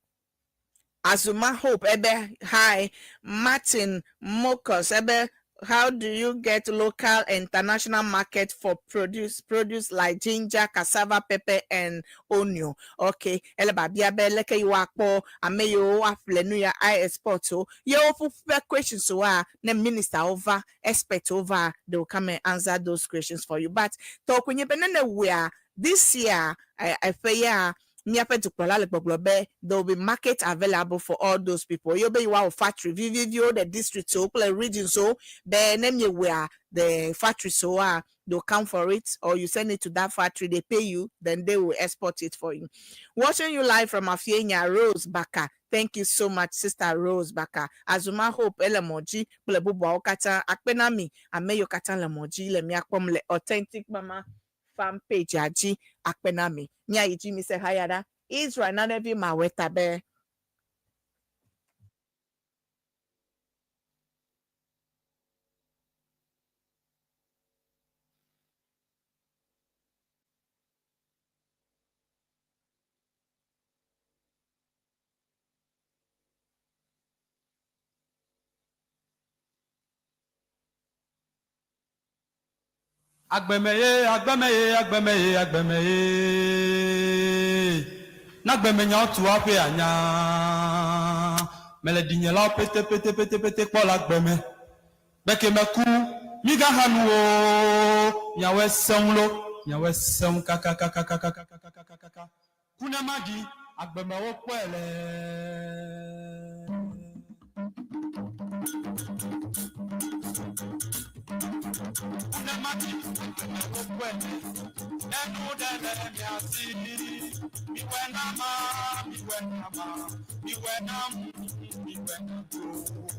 Azuma Hope, Ebe, hi. Martin Mokos, Ebe, how do you get local international market for produce like ginger cassava pepper and onion okay ele babia be leke yi wakpɔ ame yiwo aƒle nu ya i export o yewo ƒe questions wa ne minister over expert over they will come and answer those questions for you but tɔkwenye be nene wea this year eƒe ya míaƒe dukplɔla le gbɔgblɔ be there will be market available for all those people yewo be yewoawɔ factory viviviwo the districts wo kple regions wo be ne miewɔa the factories wo they'll come for it or you send it to that factory they pay you then they will export it for you watching you live from Afienya Rose Baka thank you so much sister Rose Baka Azuma Hope ele mɔdzi kple bubuawo katã akpe na mi ame yiwo katã le mɔdzi le mia kpɔm le authentic mama fan page dzi akpe na mi míayi dzi mi se haya ɖa Israel nanevi mawɔe ta be. Agbeme ye, agbeme ye, agbeme ye, agbeme ye. Na agbemenyawo tu aƒe anya. Mele ɖinyelawo pete pete pete pete kpɔ le agbe me. Be ke meku, migaxa nu o. Miawɔe sẽŋu lo, miawɔe sẽŋu kakakakakakakakakakaka. Ku ne maɖi, agbemewo kpɔe le. Ku ne maɖi, agbemewo kpɔe le. Ne nu ɖe le mia si, miwɔe nama, miwɔe nama, miwɔe nam, miwɔe nam o.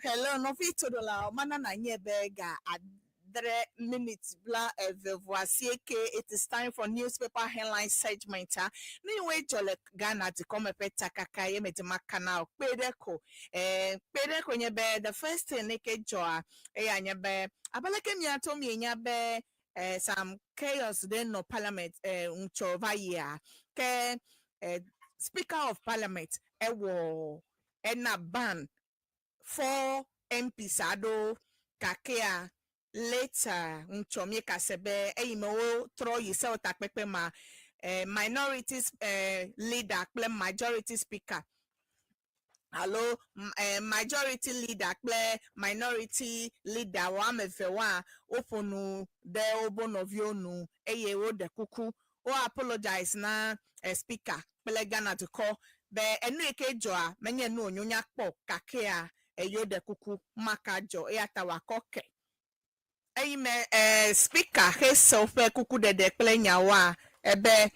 Hello, nɔvi toɖolawo, mana nanye be ga adre minutes bla eve vɔ asieke. It is time for newspaper headline segment. Ah, nu yiwoe dzɔ le Ghana dukɔme ƒe takaka ye me dima kana o. Kpe ɖe ko. Eh, kpe ɖe ko nye be the first thing ne ke dzɔa eya nye be abe leke miato mienya be some chaos ɖe nɔ parliament ŋutsɔ va yia ke Speaker of Parliament ewɔ ena ban four MPs aɖewo gakea later ŋutsɔ míekase be eyime wotrɔ yi sewɔtakpekpe ma, minority leader kple majority speaker alo majority leader kple minority leader woame eve woa woƒo nu ɖe wobe nɔviwo nu eye woɖe kuku, wo apologize na speaker kple Ghana dukɔ be enu yi ke dzɔa menye nu wònyo nya kpɔ gakea eyo ɖe kuku maka dzɔ eya ta wòakɔ ke. Eyime speaker he se woƒe kukuɖeɖe kple nyawoa ebe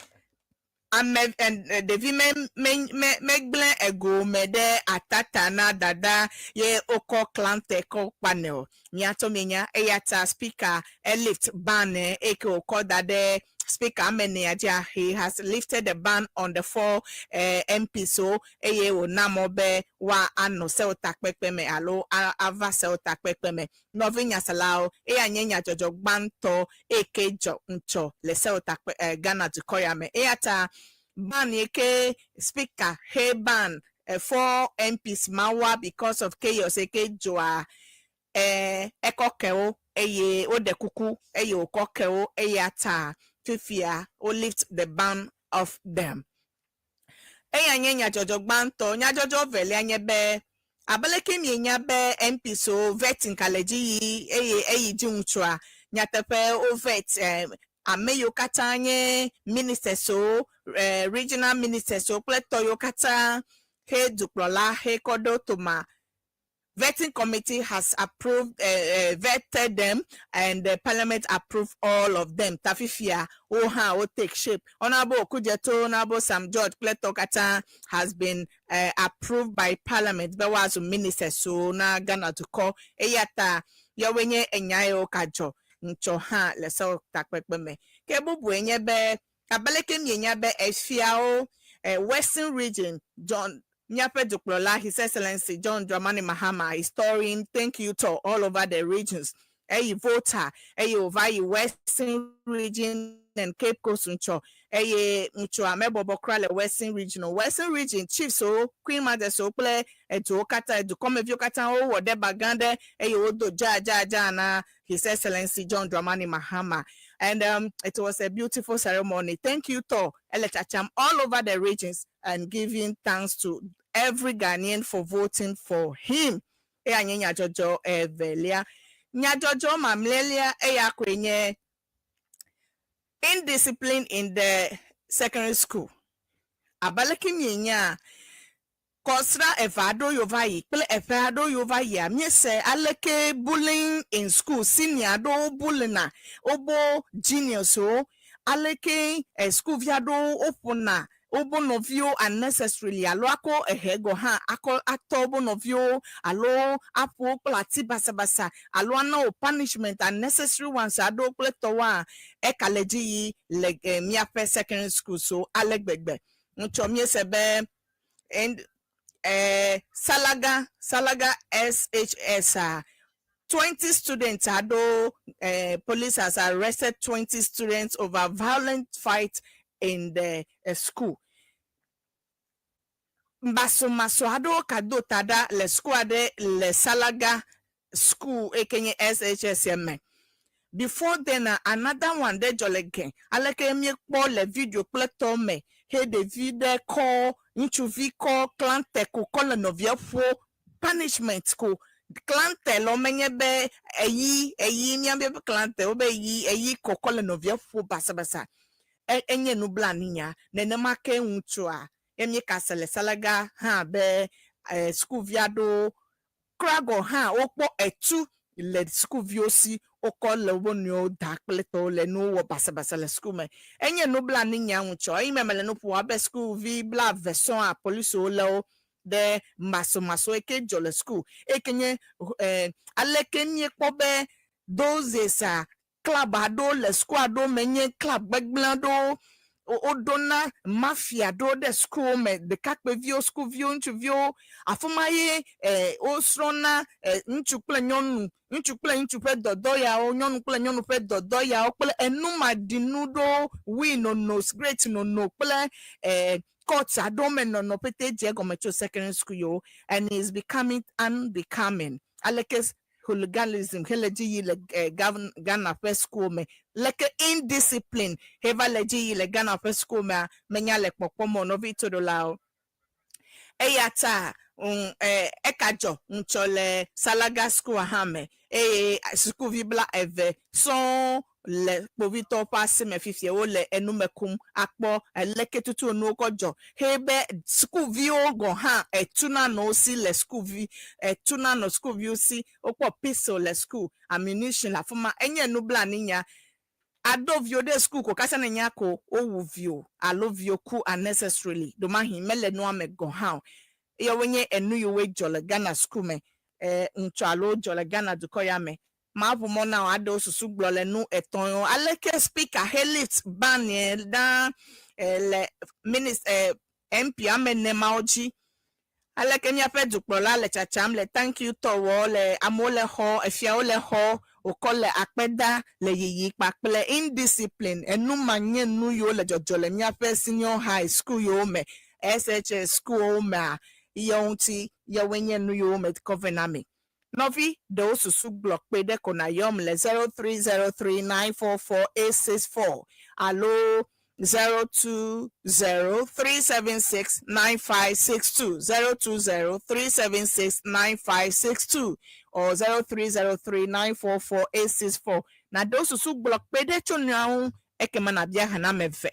ame ɖevi me me me megblẽ ego me ɖe atata na dada ye wokɔ klante kɔ kpanɛ o. Miatɔ mienya eya ta speaker elift ban eye ke wòkɔ da ɖe speaker ame enea dzia, he has lifted the ban on the four MPs wo eye wòna mɔ be woa anɔ sewɔtakpekpe me alo ava sewɔtakpekpe me. Nɔvi nyaselawo, eya nye nyadzɔdzɔ gbãtɔ eye ke dzɔ ŋutsɔ le sewɔtakpe Ghana dukɔ ya me. Eya ta ban yi ke speaker he ban four MPs mawoa because of chaos yi ke dzɔa, ekɔ ke wo eye woɖe kuku eye wòkɔ ke wo eya ta fifia wo lift the ban of them. Eya nye nyadzɔdzɔ gbãtɔ. Nyadzɔdzɔ velia nye be abe leke mienya be MPs wo vetting ka le dzi yi eye eyi dzi ŋutsua nyateƒe wo vet ame yiwo katã nye ministers wo, regional ministers wo kple tɔ yiwo katã he dukplɔla he kɔ ɖo toma. Vetting committee has approved, vetted them, and the parliament approved all of them. Tafifia, wo hã wo take shape. Honorable Okudzeto, Honorable Sam George kple tɔ katã has been approved by parliament be woazu ministers so na Ghana dukɔ. Eya ta yawoe nye enya yiwo ka dzɔ ŋutsɔ hã le sewɔtakpekpe me. Ke bubue nye be abe leke mienya be efiawo Western Region John miaƒe dukplɔla His Excellency John Dramani Mahama is touring thank you tour all over the regions. Eyi Volta eye wòva yi Western Region and Cape Coast ŋutsɔ eye ŋutsua mebɔbɔ kura le Western Region o. Western Region chiefs wo, queen mothers wo kple eduwo katã dukɔmeviwo katã wowɔ ɖe gã ɖe eye wodo dza dza dza na His Excellency John Dramani Mahama, and it was a beautiful ceremony. Thank you tour ele tsatsam all over the regions and giving thanks to every Ghanaian for voting for him. Eya nye nyadzɔdzɔ evelia. Nyadzɔdzɔ mamlɛlia eya koe nye indiscipline in the secondary school. Abe aleke mienya kɔsra eve aɖewo yiwo va yi kple eƒe aɖewo yiwo va yia míese aleke bullying in school senior aɖewo bullyna wobo juniors wo. Aleke eh, sukuvi aɖewo woƒona wobo nɔviwo unnecessarily alo akɔ ehe gɔ hã akɔ atɔ wobo nɔviwo alo aƒo wo kple ati basabasa alo ana wo punishment unnecessary ones aɖewo kple tɔwoa eka le dzi yi le eh, míaƒe secondary school so ale gbegbe. Ŋutsɔ míese be and Salaga SHS a 20 students aɖewo police has arrested 20 students over violent fight in the school. Masomaso aɖewo ka do ta ɖa le school aɖe le Salaga school eke nye SHS me. Before then, another one ɖe dzɔ le ge aleke míekpɔ le video kple tɔ me he ɖevi ɖe kɔ ŋutsuvi kɔ klante ko kɔ le nɔvia ƒo punishment ko klante lɔ menye be eyi eyi míabe be klante wobe eyi eyi ko kɔ le nɔvia ƒo basabasa enye nublanuinya nenema ke ŋutsua ye míekase le Salaga hã be sukuvi aɖewo kura gɔ hã wokpɔ etu le sukuviwo si wokɔ le wo nɔewo da kple tɔwo le nuwo wɔ basabasa le suku me enye nublanuinya ŋutsɔ eyi me mele nu ƒom abe sukuvi 20 sɔŋ a polisiwo lé wo ɖe masomaso yi ke dzɔ le suku eyi ke nye aleke míekpɔ be those days a club aɖewo le suku aɖewo me nye club gbegblẽ aɖewo woɖona mafia aɖewo ɖe sukuwo me ɖekakpuiviwo sukuviwo ŋutsuviwo afi ma ye wosrɔ̃na ŋutsu kple nyɔnu ŋutsu kple ŋutsu ƒe dɔdɔ yawo nyɔnu kple nyɔnu ƒe dɔdɔ yawo kple enumaɖinu ɖewo weed nono cigarette nono kple court aɖewo me nɔnɔ ƒete dze egɔme tso secondary school yiwo and is becoming unbecoming aleke hooliganism hele dzi yi le Ghana ƒe school me leke indiscipline heva le dzi yi le Ghana ƒe school mea menya le kpɔkpɔm o nɔvi toɖolawo eya ta eka dzɔ ŋutsɔ le Salaga school hã me eye sukuvi 20 sɔŋ le kpovitɔwo ƒe asi me fifia wole enume kum akpɔ leke tutu enuwo kɔ dzɔ he be sukuviwo gɔ hã etu nanɔ wo si le sukuvi etu nanɔ sukuviwo si wokpɔ pistol le school ammunition le afi ma enye nublanuinya aɖo viwo ɖe school ko kasa ne nya ko wowu viwo alo viwo ku unnecessarily ɖomahi mele nua me gɔ hã o eye wonye enu yiwo dzɔ le Ghana school me ŋutsɔ alo dzɔ le Ghana dukɔ ya me maʋu mɔ na wo aɖewo susu gblɔ le nu etɔ̃ yiwo aleke speaker he lift ban yɛ ɖa le minister MP ame ene mawo dzi aleke míaƒe dukplɔla le tsatsam le thank you tɔwɔ le amewo le xɔ efiawo le xɔ wòkɔ le akpeda le yiyi kpakple indiscipline enumanye nu yiwo le dzɔdzɔ le míaƒe senior high school yiwo me SHS schoolwo mea yewo ŋuti yewoe nye nu yiwo me kɔ na mi nɔvi ɖewo susu gblɔ kpe ɖe ko na yɔm le 0303944864 alo 0203769562 0203769562 or 0303944864 na ɖewo susu gblɔ kpe ɖe tso nua ŋu ekema nabia hã na ame eve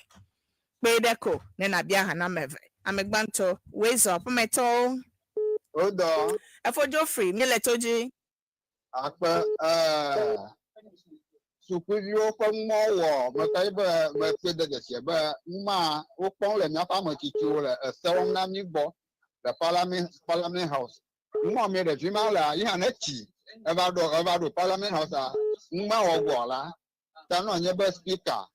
kpe ɖe ko ne nabia hã na ame eve ame gbãtɔ woezɔ aƒemetɔwo Wodɔ efo Geoffrey míele to dzi akpe sukuviwo ƒe mɔ wɔ meka yi be mekpe de dzesi be numa wokpɔm le míaƒe ame tsitsiwo le ese wɔm na mí gbɔ le parliament house numa mi ɖevi ma le yi hã ne tsi eva ɖo parliament house a numa wɔ gbɔ la ta nɔ nye be speaker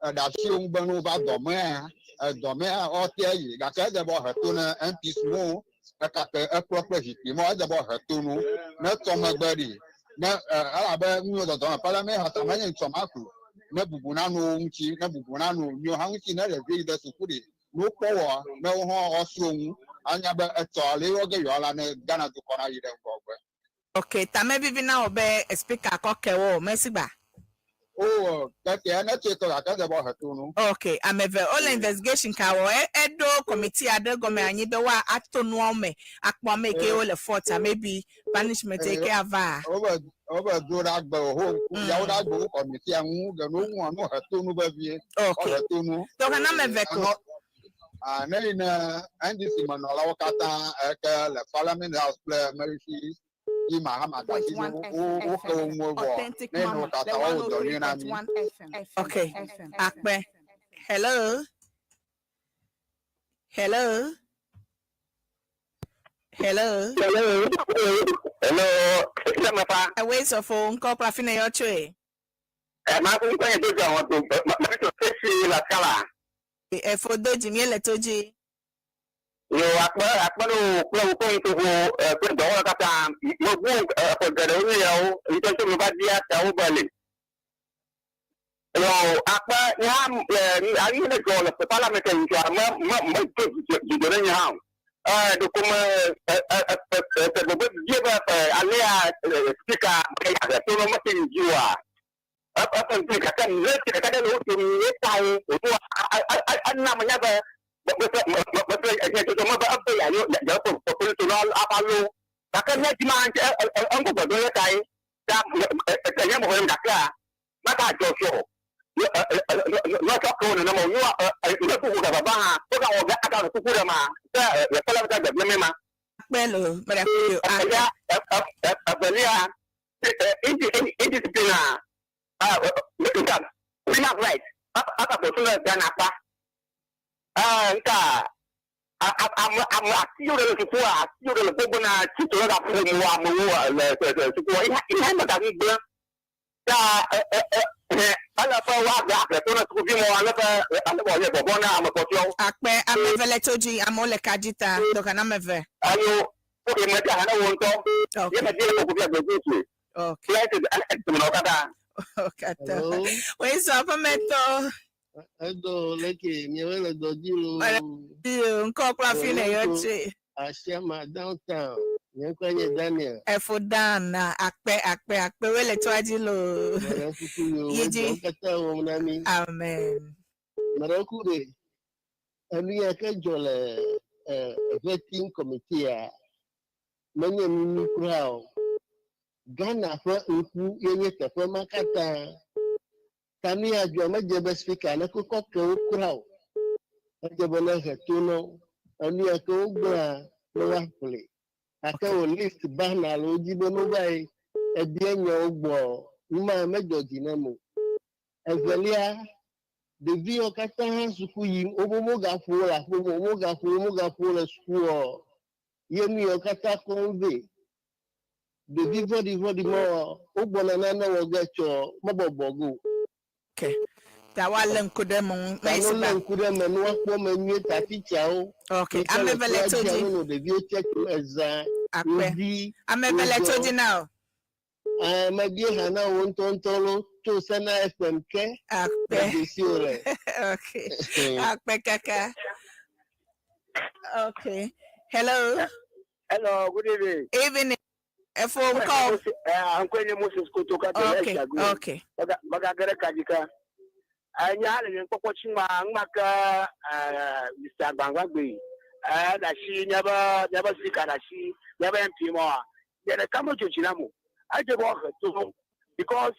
eɖe asi wo ŋu be ne wova dɔmea edɔmea ɔte yi gake edze be woahe to ne MPs mo ekake ekplɔ kple zikpui mo edze be woahe to no ne tɔ megbe ɖi ne elabe nu yiwo dɔdɔm le parliament house menye ŋtsɔ ma ko ne bubu nano wo ŋuti ne bubu nano miwo hã ŋuti ne ɖevi yi ɖe suku ɖi ne wokpɔ wɔ ne wo hã woasrɔ̃ ŋu anya be etsɔ ale yɔ ge yewoala ne Ghana dukɔ na yi ɖe ŋgɔgbe. Ok tame vivi na wò be speaker kɔ ke wo mesi gba O keke ne tse tɔ gake edze be woahe to no. Ok ame eve wole investigation ka wɔ eɖo committee aɖe gɔme anyi be woa ato nuawo me akpɔ ame yi ke wole fault a maybe punishment yi ke ava. Wobe do ɖe agbe ho yawo ɖe agbe wo committee ŋu ge no ŋua no he to nu vevie. Ok. Wohe to nu. Tɔxɛ na ame eve ko. Ne yi ne NDC menɔlawo katã eke le parliament house kple Mercy Yi Mahama da asi dzi wo woxe wo ŋuwo vɔ Authentic ne Mama no le tata wo dɔ nyuie na mi. 103.1 FM. Okay. Akpe. Hello. Hello. Hello. Hello. Hello. Sẹ́mi fa. Ewe sɔfo ŋkɔ kple afi ne yɔ tsoe. Ẹ máa fún kọ́yìn tó jẹ àwọn tó mẹ́tò fèsì làkàlà. Efo do dzi mi le to dzi. Yo akpɛ akpɛ no kple wo kɔyin tó wo ɛ kple dɔwɔla katã mebu ɛfɔ geɖewo nu yawo ŋutɔ mi va di atawo be le. Yo akpɛ nye hã ɛ ayi ne dzɔ le parliament ŋutsua me me me do dzidzɔ ɖe nye hã o. Ɛ ɖeko me ɛ ɛ ɛ ɛ gbogbo die be ɛ alea speaker ɛ to no mete ŋdzi oa. Eƒe ŋuti gake le ti ɖeka ɖe le wo domi ye ta wo wòɖo ena menya be mese enye dzɔdzɔ me be ebe yeayo yeaƒe ƒoƒoto la ava lo gake ne dzi ma eŋgɔ gbɔdɔ ye ta ye ta enye me xɔm gakea mega dzɔ sɔ nɔsɔ ke wo nenema o nua ne kuku gavava hã wogawɔ ge aganɔ kuku ɖe ma ke yeƒe la be gbegblẽ me ma. Akpe lo mele kuku. Evelia evelia indiscipline nka human right aka bɔ tún lɛ Ghana kpa nka ame ame asiwo ɖe le sukua asiwo ɖe le gbogbo na tito ɖe gaƒo mu amewo le sukua ihe ihe me gaŋu gblẽ ta ele be woaga aʋle to na sukuvi mɔ ale be ale be wòanye bɔbɔ na ame kpɔtɔewo. Akpe ame eve le to dzi amewo le ka dzi ta dɔka na ame eve. Ayo o de me di aha na wo ŋutɔ ye me di le koko fi agbedzi tsi. Okay. Kple esi me nɔ katã. Katã. Hello. Wòye sɔ aƒemetɔ. Edo leke miawo le dɔ dzi lo. Ŋkɔ kple afi ne yɔ tsoe. Asiama downtown. Nye ŋkɔe nye Daniel. Efo Dan na akpe akpe akpe wòye le toa dzi lo. Mele kuku yo. Yi dzi. Dɔ katã wɔm na mi. Amen. Mele ku ɖe. Enu ya ke dzɔ le eh, vetting committee a menye nu nyui kura o. Ghana ƒe ŋku ye nye teƒe ma katã. Ta nu ya dzɔ medze be speaker ne kɔkɔ ke wo kura o. Edze be ne he to na wo. Enu ya ke wogblɔa ne woaƒle. Gake wo list banner le wo dzi be ne wova yi ebia nyawo gbɔ nu ma medzɔ dzi nam o. Evelia, ɖeviwo katã hã suku yim wobe wogaƒo wo le aƒe me wogaƒo wo wogaƒo wo le sukua ye nu yawo katã kɔm vɛ. Ɖevi vɔ̃ɖivɔ̃ɖi ma wogbɔna nane wɔ ge tsɔ mebɔbɔ ge o. Okay. Ta woalé ŋku ɖe eme ŋu. Ta ne wolé ŋku ɖe eme ne woakpɔ eme nyuie ta titsawo. Okay. Ame eve le to dzi. Nɔ ɖeviwo tse tso ezã Akpe. ŋdi. Ame eve le to dzi na o. Mebie hã na wo ŋutɔŋutɔ lo tso Sena FM ke. Akpe. Medze wo le. Okay. Akpe kaka. Okay. Hello. Hello, good evening. Evening. Efo ŋkɔ. Ŋkɔe nye Moses Kotoka de Okay. Eshagu. Okay. Magagere kadzika. Nye hã le nye kpɔkpɔ tsi ŋma ŋma ke Mr. Gbangbangbe. Ɖe asi míabe míabe speaker ɖe asi míabe MP mɔa. Nye ɖeka medzo dzi nam o. Edze be woahe to because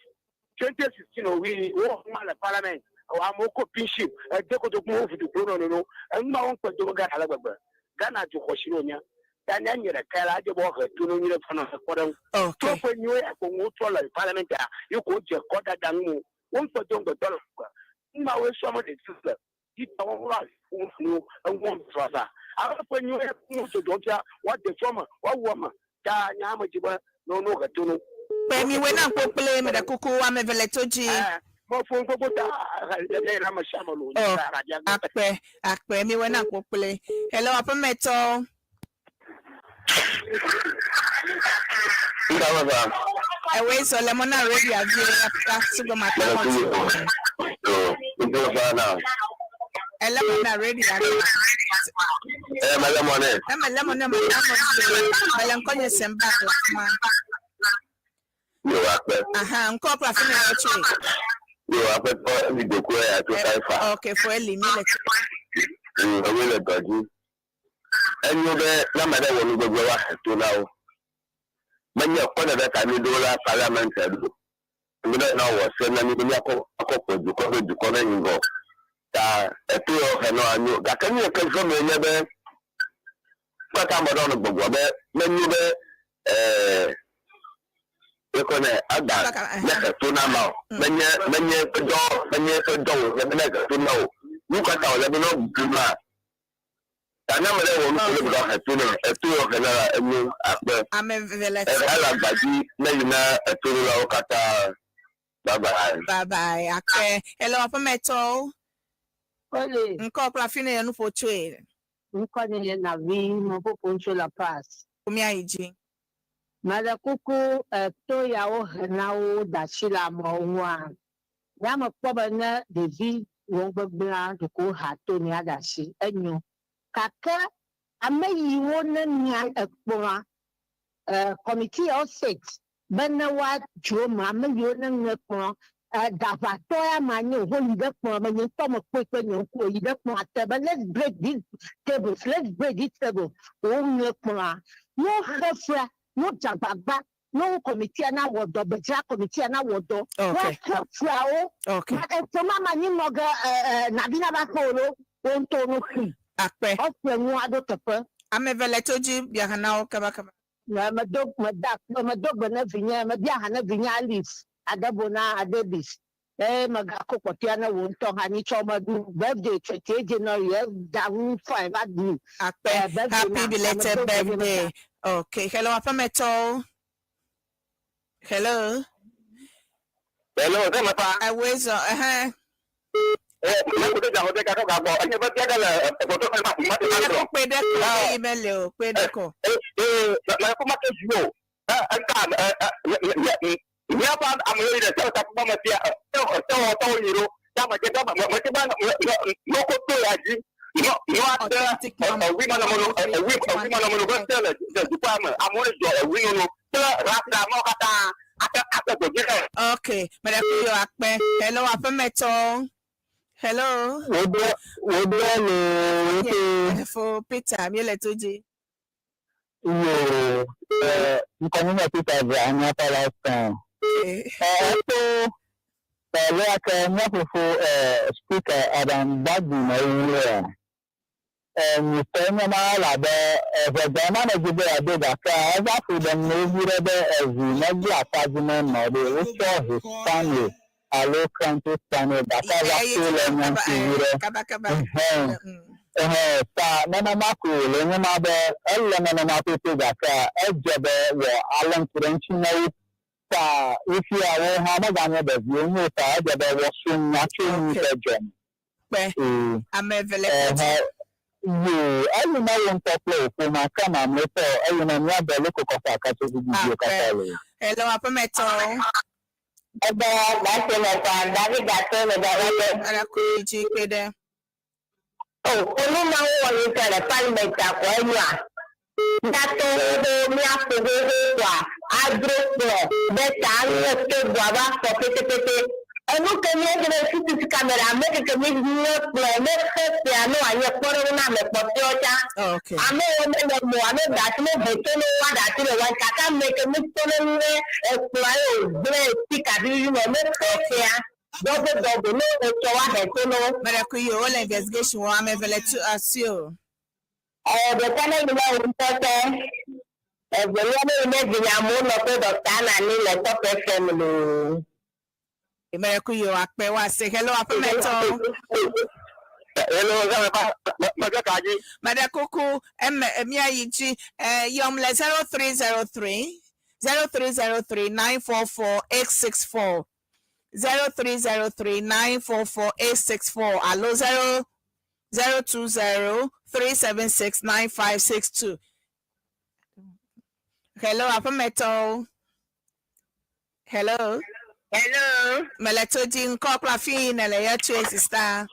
2016 owi wo ŋma le parliament amewo ko pinship ede kotoku wo vutuklo nɔnɔnɔ eŋma wo ŋkpe do be Ghana le gbegbe. Ghana du xɔsi ɖo nye. Ta nye nye ɖeka la edze be woahe to no nyuie ɖe fana kpɔ ɖe ŋu. Okay. To ƒe nyiwo ya ko ŋu trɔ le parliament a yi ko dze kɔ dada ŋu wo ŋkpe do ŋgbetɔ le gbe. Ŋma wo sɔ me ɖevi le yi ta wo wla nu eŋu sɔsa. Ale ƒe nyiwo ya ŋu dzodzɔ fia woade fɔ me woawu ame ta nye ame dzi be no no he to no. Kpe mi we na ŋkpo kple me ɖe kuku ame eve le to dzi. Mefo gbogbo ta le ame sia ame lo. Oh, akpe akpe mi we na ŋkpo kple. Hello aƒemetɔ. Ndawaba. Ewe sɔ le mɔ na radio avie asugɔ ma ta mɔ ti. Ndawaba na. Ele mɔ na radio avie. Eh, madame Monet. Eme le mɔ ne ma ta mɔ ti. Mele ŋkɔ nye semba la kuma. Yo akpɛ. Aha ŋkɔ kple afi ne yɔ tsoe. Yo akpɛ tɔ mi doko ya to kaifa. Okay fo eli mi le tso. Ewe le dɔ dzi. Enyo be n'ame ɖe wɔ nu gbegbe wa he to na wo. Menye kɔ ɖeɖe ka mi ɖo la parliament ɖo. Mi ɖe na wɔ se na mi be míakɔ akɔ kplɔ dukɔ be dukɔ be ŋgɔ. Ta eto yɔ he nɔ anyo gake nu yi ke vem nye be kpata ame ɖewo nɔ gbɔgblɔ be menyo be ɛɛ Ekɔ ne agba ne he to na ma o. Menye menye ƒe dɔ menye ƒe dɔ wònye be ne he to na o. Nu ka ta wòle be ne bu ma? Ta ne ame ɖe wɔ nu ko ne be he to ne eto yɔ he na la enyo akpe. Ame eve le Ehe le agba dzi ne yi na etoɖolawo katã. Bye bye. Bye bye. Akpe. Hello, aƒemetɔwo. Ole. Ŋkɔ kple afi ne ye nuƒo tsoe. Ŋkɔ nye nye Navi, meƒoƒo tso La Paz. Míayi dzi. Meɖe kuku eto yawo he na wo da asi le amewo ŋua, ya mekpɔ be ne ɖevi wɔ nugbegblẽa ɖeko wohea to nɛ aɖe asi, enyo. Gake ame yiwo ne mia ekplɔa, committee yawo sit be ne woadzro eme, ame yiwo ne ŋe kplɔ, ɖaʋatɔ ya ma nye wòho yi ɖe kplɔa me, nye ŋutɔ mekpɔe kple nye ŋkuwo yi ɖe kplɔa te be let's break these tables, let's break this table, woŋe kplɔa. Ne woxe fea, ne wodze agbagba ne wo kɔmitia nawɔ dɔ, gbedzra kɔmitia nawɔ dɔ, woaxe feawo. Efe ma manyi nɔ ge nabi nava xe o lo, wo ŋutɔ no xee. Akpe. Woaƒle nua ɖo teƒe. Ame eve le to dzi bia ha na wo kabakaba. Medo meda akpe medo gbe ne vinye mebia ha ne vinye Alice Adebona Adebis eye megako kpɔtɔea ne wò ŋutɔ hã nyitsɔ meɖu birthday 28 January eda ŋu fine va ɖu Akpe. birthday Happy na belated medo gbe ne birthday. meda. Okay. Hello, aƒemetɔwo. Hello. Hello, sɛ mefa. Ewoe zɔ. Ɛhɛn. Ɛkò kpe ɖe kɔ eyi mele o kpe ɖe kɔ. Authentic mom. Okay, meɖe ku yɔ akpe. Hello, aƒemetɔwo. Hello. Woɖɔ woɖɔ le woƒe. Fo Peter, míele to dzi. Iyo ŋkɔ nye Peter ve anyata la sɔn. Eto le ake mía fofo speaker Adam Gbagbi me wua. Nyitɔ nye ma la be eʋegbe ma me dzi be yeado gake eva ƒo ɖem ne wovi ɖe be evi megble akpa dzi ne nɔ ɖo wotsɔ Hispano alo French Spano gake eva to le nya ŋuti vi ɖe. Kabakaba. Ɛhɛn. Ɛhɛn ta nenema ko wòle nye ma be ele nenema pɛpɛ gake edze be wɔ alé ŋku ɖe ŋuti ne wo ta wofia wo hã meganye ɖeviwo ŋu o ta edze be wɔ so nya tso nu ke dzɔm. Kpe. Ame eve le to dzi. Ɛhɛn yo eyi ne wo ŋutɔ kple wò ƒomea ke mamlɛtɔ eyi ne míade loko kɔkɔ akatso dzidzidziwo Akpe. katã le. Hello, aƒemetɔwo. Egbe gase me fa David ato me da va be. Meɖe ku yi dzi kpe ɖe. O, enu ma wowɔ nyitɔ le parliament akɔ enyoa. Míatɔ xoxo míaƒo xoxo kɔa adro kplɔ be ta ŋe to bua va kɔ petepete. Enu ke míedze be CCTV camera ame keke mi ŋe kplɔ ne xe fea ne wòanye kpɔɖeŋu na ame kpɔtɔewo tsã. Ame yiwo mele mo alo da asi ne ʋe to ne woaɖe asi le wa gake ame ke mi tɔ ne ŋe ekplɔa ye wògblẽ speaker vivivi me ne xe fea dɔbo dɔbo ne wotsɔ woahe to ne wo. Meɖe ku yi o, wole investigation wɔm ame eve le tu asi o. Ɖeka ne yi ne wò ŋutɔ tse, evelia ne yi ne vinye amewo nɔ kple Dɔkta Anani le Top FM loo. Meɖe ku yi o, akpe woase. Hello, aƒemetɔwo. Hello, mege ka dzi. Meɖe kuku eme míayi dzi. Yɔm le 0303 0303 944 864 0303 944 864 alo 0 020 376 9562. Hello, aƒemetɔwo. Hello. Hello. Mele to dzi ŋkɔ kple afi yi nele yɔ tsoe sista.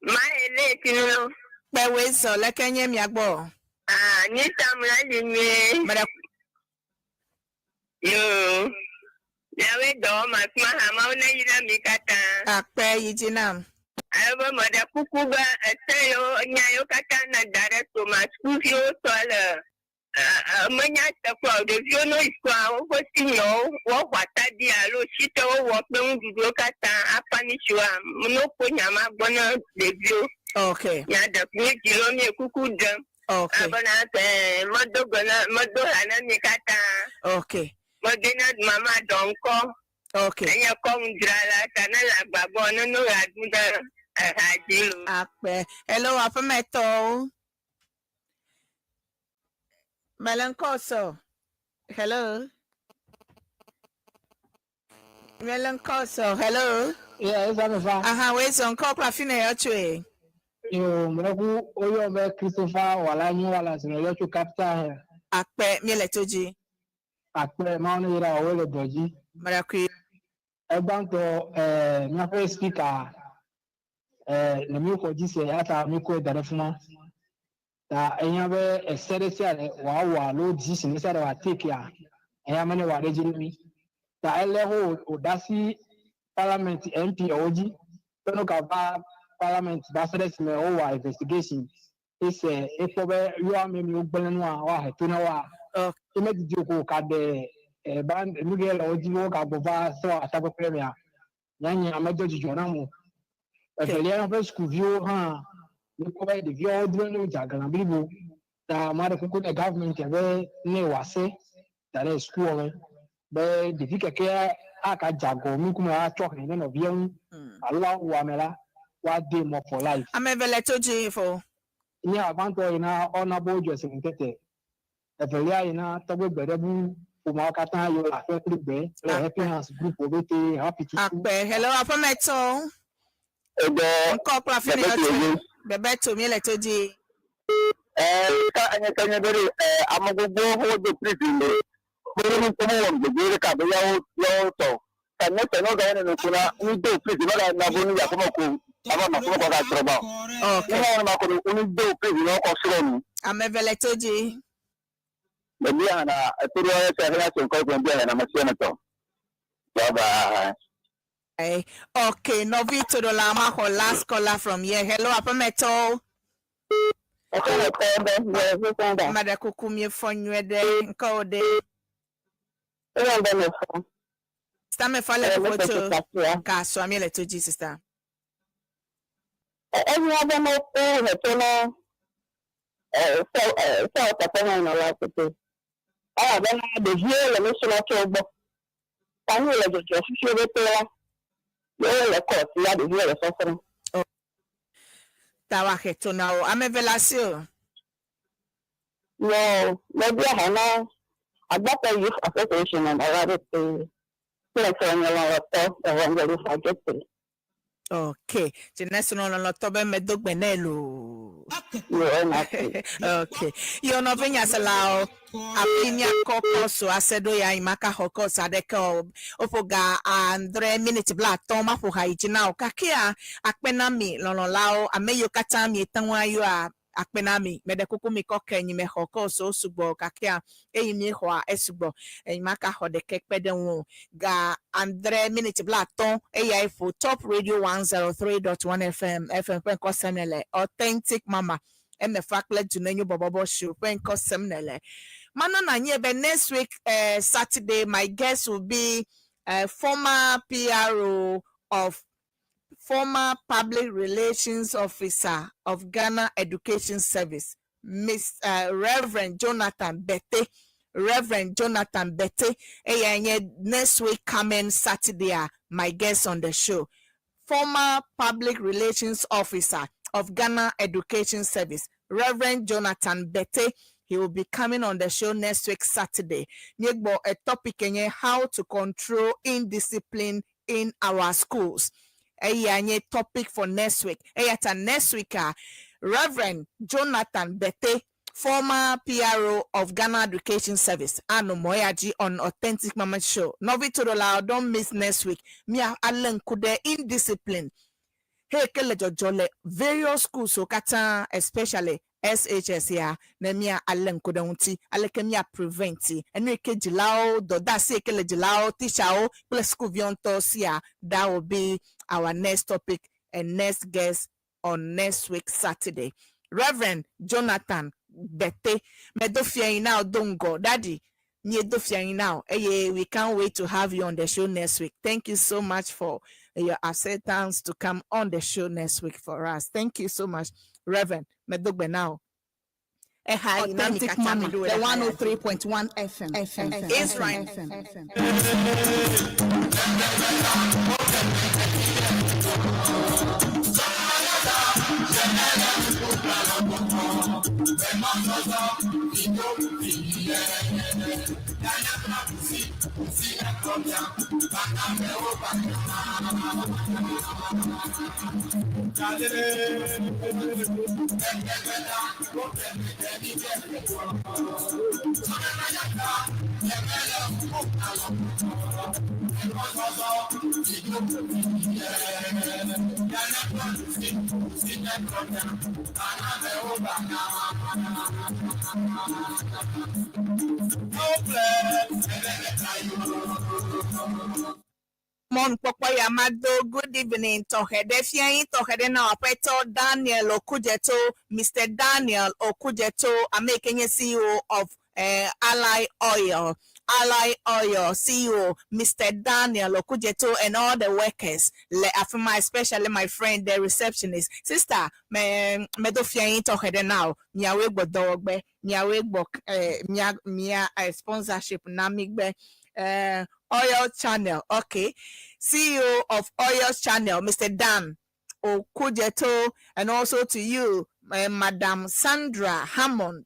Ma ele tinunu. Kpewoe zɔ leke nye mia gbɔ. Ah, nyi tamla li nyuie. Meɖe Yo. Miawoe dɔwɔ ma kuma hã mawu ne yra mi katã. Akpe yi dzi nam. Ale be meɖe kuku be ese yiwo nya yiwo katã ne da ɖe toma sukuviwo tɔ le menya teƒe o ɖeviwo no yi sukua woƒe seniorwo woaxɔ atadi alo shite wowɔ kple nuɖuɖuwo katã afanisiwoa no kpo nya ma gbɔ ne ɖeviwo. Nya ɖe mi dzilawo mi kuku ɖem. Abena medo gbe na medo ha na mi katã. Medena mama dɔnkɔ. Okay. Enye kɔŋudzrala ta ne le agbagbɔ ne no ɣea ɖu ɖe eha dzi lo. Akpe. Hello, aƒemetɔwo. Mele ŋkɔ sɔ. Hello. Mele ŋkɔ sɔ. Hello. Yeah, eza me fa. Aha, wei zɔ ŋkɔ kple afi ne yɔ tsoe. Yo, mlɔku woyɔ be Christopher Walanyo Wallace ne yɔ tso Capital Hill. Akpe, míele to dzi. Akpe, Mawu ne yra wò le dɔ dzi. Mlɔkui. Egbãtɔ, eh, míaƒe speaker, eh, le mí xɔ dzi se eya ta míkɔe da ɖe fima. Ta ehiã be ese ɖe sia ɖe wòawɔ alo decision ɖe sia ɖe wòatakea, ehiã be ne wòaɖe dzi ɖe mí. Ta ele ho wòɖe asi parliament MP wo dzi be ne wogava parliament va se ɖe esime wowɔ investigation ese ekpɔ be yewo ame miwo gblẽ nua woahe to na woa. Okay. Ye medidi o ko ka ɖe eh, ba nu ɖe le wo dzi be wogagbɔ va sewɔ atakpekpe mea, nyanya medo dzidzɔ nam o. Evelia ƒe sukuviwo hã míekpɔ be ɖeviawo dro ne wodze aglã blibo. Ta ame aɖe kuku ɖe government be ne wòase da ɖe sukua me be ɖevi keke aka dze agɔ nukume atsɔ hɛ ne nɔvia ŋu alo awu ame la woade mɔ for life. Ame eve le to dzi fo. Nye agbãtɔ yi na Honorable Joyce Ntete. Evelia yi na tɔgbe gbeɖebu ƒomeawo katã yiwo le aƒe kple gbe le Happy Hands group wo bete happy tutu. Akpe. Hello, aƒemetɔwo. Egbɔ Ŋkɔ kple afi ne yɔ tsoe. Bebeto, míele to dzi. Ka enye ke nye be ɖe ame gbogbo wo do prison le kpɔɖeŋu kpɔmɔ wɔm gbegbe ɖeka be yawo yawo tɔ ka nye tɔ ne wogawo nene ko na nu do prison mega na bo nu ya kɔmɔ ko ava ma kɔmɔ kɔ ka trɔ ba Okay. ne ma wɔn ma ko do nu do prison ne wokɔ srɔ̃ nu. Ame eve le to dzi. Bebi hã na etoɖo yɛ sɛ hena se ŋkɔ gblɔ bi hã na me sia me tɔ. Bye bye. Hey. Okay, nɔvi toɖola maxɔ last caller from here. Hello, aƒemetɔwo. Ame ɖe kuku miefɔ nyuie ɖe ŋkɔwo ɖe. Sister mefa le ƒoƒo tso Kasua míele to dzi sister. Ehiã be ne wohe to na sewɔteƒemenɔla pɛpɛ. Elabena ɖeviwo le nusrɔ̃ tso wo gbɔ. Ta nu le dzɔdzɔ fifi bete la, yewo le court ya ɖeviwo le sɔsrɔ̃m. Ta woahe to na wo. Ame eve le asi o. Yo, mebia ha na Agbapɛ Youth Association nɔla ɖe te kple srɔ̃nye lɔlɔ̃tɔ Evangelist Adjete. Okay. Tsi ne srɔ̃ lɔlɔ̃tɔ be medo gbe nɛ loo. Yo, ena te. Okay. Yo nɔvi nyaselawo afi míakɔ kɔsu ase ɖo ya yi maka xɔ kɔsu aɖeke o. Woƒo ga 6 miniti 50 maƒo ha yi dzi na wo. Kakea akpe na mi lɔlɔ̃lawo ame yiwo katã miete ŋu ayɔa akpe na mi. Meɖe kuku mi kɔ ke nyi mexɔ kɔsu sugbɔ kakea eyi miexɔa esugbɔ. Eyi maka xɔ ɖeke kpe ɖe ŋu o. Ga 6 miniti 50 eyae ƒo Top Radio 103.1 FM FM ƒe ŋkɔ sem ne le Authentic Mama emefa kple Dunenyo bɔbɔbɔ show ƒe ŋkɔ sem ne le. Mana na nye be next week Saturday my guest will be former PRO of former public relations officer of Ghana Education Service, Miss Reverend Jonathan Bete. Reverend Jonathan Bete. Eya nye next week coming Saturday, my guest on the show. Former public relations officer of Ghana Education Service, Reverend Jonathan Bete. He will be coming on the show next week, Saturday. Míegbɔ a topic enye how to control indiscipline in our schools. Eya nye topic for next week. Eya ta next week, Reverend Jonathan Bete, former PRO of Ghana Education Service, Anu Moyaji on Authentic Mama Show. Nɔvi Todola, don't miss next week. Mia Allen Kude indiscipline. Hey, kele dzɔdzɔ le various schools wo katã especially SHS ya ne mia alé ŋku ɖe ŋuti aleke mia prevent enu yi ke dzilawo dɔdeasi yi ke le dzilawo teacherwo kple sukuviwo ŋutɔ sia. That will be our next topic and next guest on next week Saturday. Reverend Jonathan Bete medo fia yi now do ŋgɔ daddy miedo fia yi now eye we can't wait to have you on the show next week. Thank you so much for your acceptance to come on the show next week for us. Thank you so much, Reverend. Medogbe now. Eha yi na mi Authentic katã Mama, mi ɖo the ɖe ha ya dzi. 103.1 FM. FM. Israel. FM. FM. Mɔnukpɔkpɔ ya ma do good evening tɔxɛ ɖe fia yi tɔxɛ ɖe na aƒetɔ Daniel Okudzeto, Mr. Daniel Okudzeto, ame yi ke nye CEO of Ally Oil. Ally Oil CEO, Mr. Daniel Okudzeto, and all the workers le afi ma, especially my friend, the receptionist. Sister, me medo fia yi tɔxɛ ɖe na o. Miawoe gbɔ dɔwɔgbe, miawoe gbɔ mia sponsorship na mi gbe. Oil Channel, okay. CEO of Oil Channel, Mr. Dan Okudzeto, and also to you, Madam Sandra Hammond,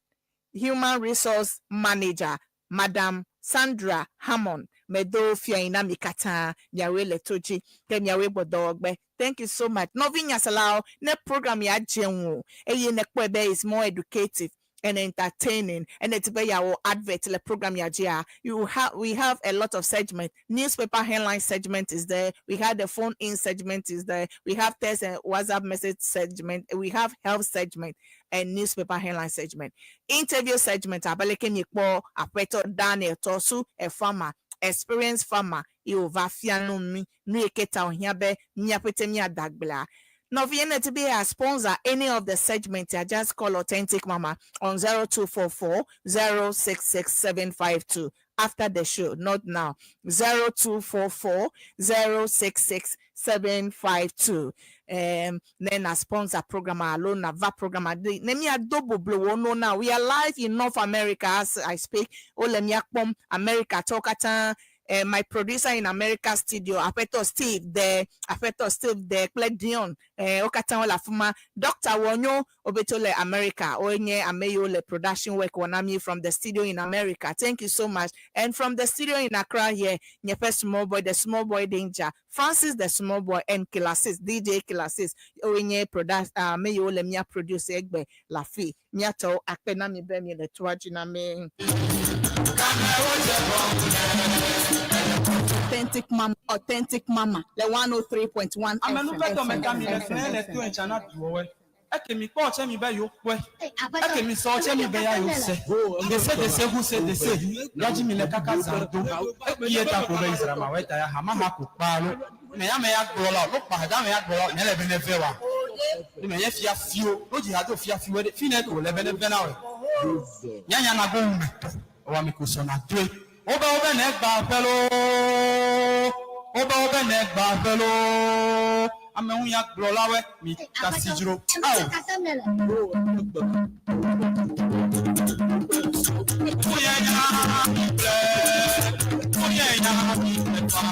Human Resource Manager, Madam Sandra Hammond. Medo fia yi na mi katã, miawoe le to dzi, ke miawoe gbɔ dɔwɔgbe. Thank you so much. Nɔvi nyaselawo, ne program ya dze ŋu eye ne kpɔe be is more educative and entertaining, and it's be your advert le program ya dzia. You have we have a lot of segment. Newspaper headline segment is there. We have the phone in segment is there. We have text and WhatsApp message segment. We have health segment and newspaper headline segment. Interview segment. Abaleke mi kpɔ aƒetɔ Daniel Tosu, a farmer, experienced farmer. Ye wòva fia nu mi nu yi ke ta wòhiã be míaƒete míada agblea. Nɔvi yɛn to be a sponsor any of the segment, I just call Authentic Mama on 0244 066 752 after the show, not now. 0244 066 752. Then a sponsor program alone, a va program. Ne mi adobo blow no now. We are live in North America as I speak. Ole mi akpom America talkata. My producer in America studio, Apeto Steve there, Apeto Steve there, Kple Dion, Okata wole afima, Dr. Wonyo Obeto le America, Onye Ameyo le production work wanami from the studio in America. Thank you so much. And from the studio in Accra here, Nyepe Small Boy, the Small Boy Danger, Francis the Small Boy, and Killer DJ Killer Onye product, Meyo le mia produce egbe la fi, miato akpe na mi be mi le tuaji na mi. Authentic Mama, Authentic Mama, the 103.1 Amenuƒetɔ me ka mi le FM. fɛ le to ŋtsa na duwɔwɛ. Eke mi kpɔ tse mi be yewo kpɔe. Eke mi sɔ tse mi be ya yewo se. Dese dese hu se dese. Yadzi mi le kaka zã do. Eki ye ta ko be Israel ma wɛ ta ya hama ha ko kpaa lo. Me ya me ya gblɔ la, lo kpa ya me ya gblɔ la, nye le be ne ve wa. Ne me nye fia fio, lo dzi ha do fia fio ɖe, fi ne ko le be ne ve na wɛ. Nyanya na go wu me. Wa mi ko sɔ na doe. Wobe wobe ne gba ƒe loo. Wobe wobe ne gba ƒe loo. Ame ŋu ya gblɔ la wɛ mi tasi dzro. Awo. Oyè ya mi ble. Oyè ya mi ble fa.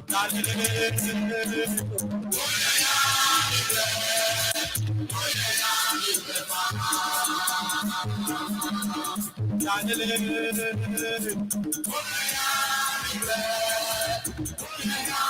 Dalele. Oyè ya mi ble. Oyè ya mi ble fa. Dalele. Oyè ya mi ble. Oyè ya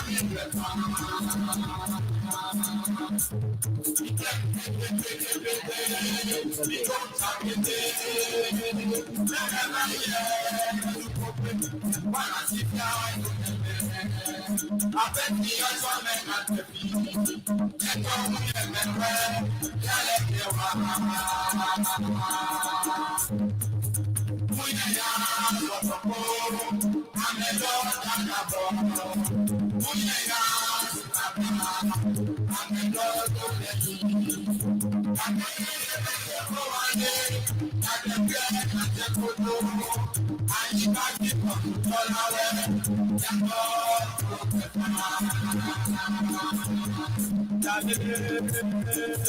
mi ble fa.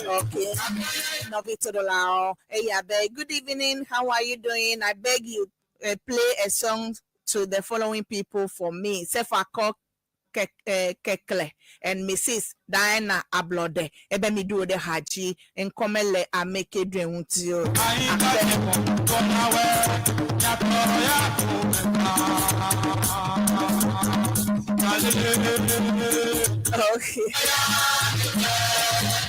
Okay. Nɔvi Todolao. Hey, I beg. Good evening. How are you doing? I beg you play a song to the following people for me. Sefako Kekle and Mrs. Diana Ablode. Ebe mi do de haji nkomele ameke dwe ntio. Okay.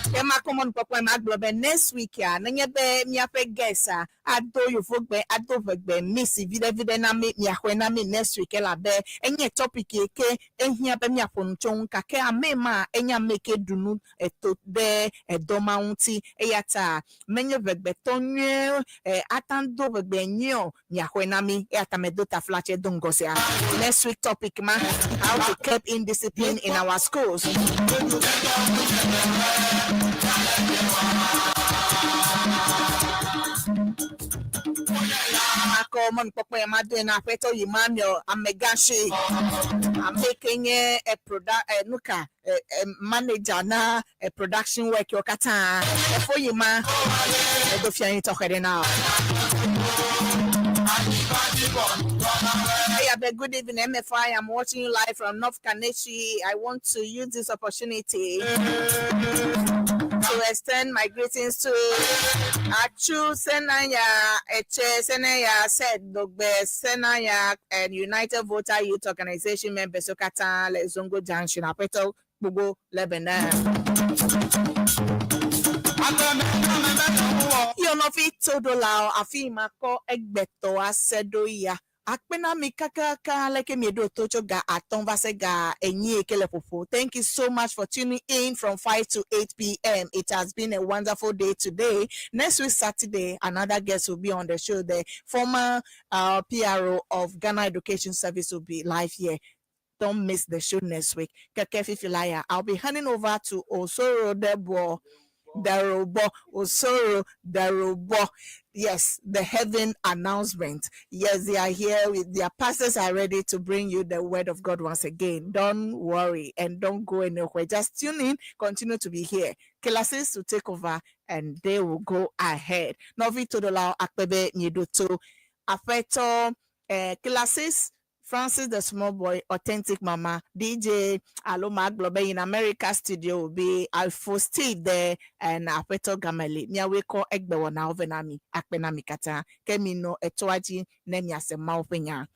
Ke ma kɔmɔ nukpɔkpɔ ma gblɔ be next week ya nenye be miaƒe guest a ado yovogbe ado ʋegbe miss viɖe viɖe na mi miaxɔe na mi next week elabe enye topic yi ke ehiã be miaƒo nu tso ŋu gake ame ma enye ame ke ɖu nu eto ɖe edɔ ma ŋuti eya ta menye ʋegbetɔ nyuie ate do ʋegbe nyuie o miaxɔe na mi eya ta medo taflatse do ŋgɔ sia. Next week topic ma, how to keep indiscipline in our schools. Akɔ mɔnukpɔkpɔ ya ma do na aƒetɔ Emmanuel Amegashi ame ke nye e product e nuka e manager na e production work yo katã efo yi ma edo fia yin tɔxɛ ɖe na o. Hey, Abe, good evening, MFI. I am watching you live from North Kaneshi. I want to use this opportunity to extend my greetings to Achu Senaya Eche Senaya Said Dogbe Senaya and United Voter Youth Organization members Okata Le Zongo Junction Apeto Gbogbo Lebanon. Yɔnɔvi Todolao afi ma kɔ egbetɔ ase ɖo ya. Akpena mi kakaka leke mi ɖo to tso ga 5 va se ga 4 ke le ƒoƒo. Thank you so much for tuning in from 5 to 8 p.m. It has been a wonderful day today. Next week, Saturday, another guest will be on the show. The former PRO of Ghana Education Service will be live here. Don't miss the show next week. Keke Fifilaya. I'll be handing over to Osoro Debo. Darobo, Osoro Darobo. Yes, the heaven announcement. Yes, they are here with their pastors are ready to bring you the word of God once again. Don't worry and don't go anywhere. Just tune in, continue to be here. Classes to take over and they will go ahead. Novi Todola Akpebe Nyedoto Afeto classes. Francis the Small Boy, Authentic Mama, DJ Aloma Globe in America studio will be Alfo Steve there and Apeto Gameli. Miawe ko egbe na ovenami akpenami kata kemi no etoaji ne miase maopenya.